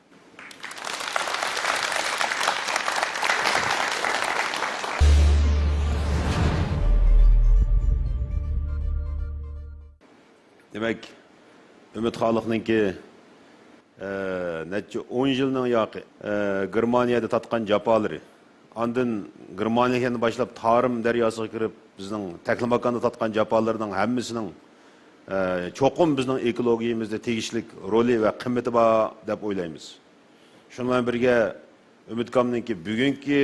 دېمەك، ئۈمىد خالىقنىڭكى، ئە، نەچچە ئون يىلنىڭ ياقى، ئە، گېرمانىيەدە تارتقان جاپالىرى، ئاندىن گېرمانىيەدىن باشلاپ تارىم دەرياسىغا كىرىپ، بىزنىڭ تەكلىماكاندا تارتقان جاپالىرىنىڭ ھەممىسىنىڭ، ئە، چوقۇم بىزنىڭ ئېكولوگىيىمىزدا تېگىشلىك رولى ۋە قىممىتى بار دەپ ئويلايمىز. شۇنىڭ بىلەن بىرگە، ئۈمىدكامنىڭكى بۈگۈنكى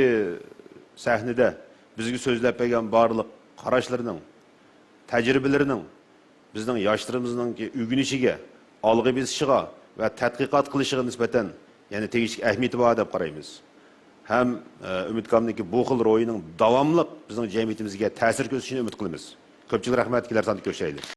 سەھنىدە بىزگە سۆزلەپ بەرگەن بارلىق قاراشلىرىنىڭ، تەجرىبىلىرىنىڭ بىزنىڭ ياشلىرىمىزنىڭكى ئۆگىنىشىگە، ئالغا بېسىشىغا ۋە تەتقىقات قىلىشىغا نىسبەتەن يەنە تېگىشلىك ئەھمىيىتى بار دەپ قارايمىز. ھەم، ئە، ئۈمىدكامنىڭكى بۇ خىل روھىنىڭ داۋاملىق بىزنىڭ جەمئىيىتىمىزگە تەسىر كۆرسىتىشىنى ئۈمىد قىلىمىز. كۆپچىلىك رەھمەت، كېلەر ساندا كۆرۈشەيلى.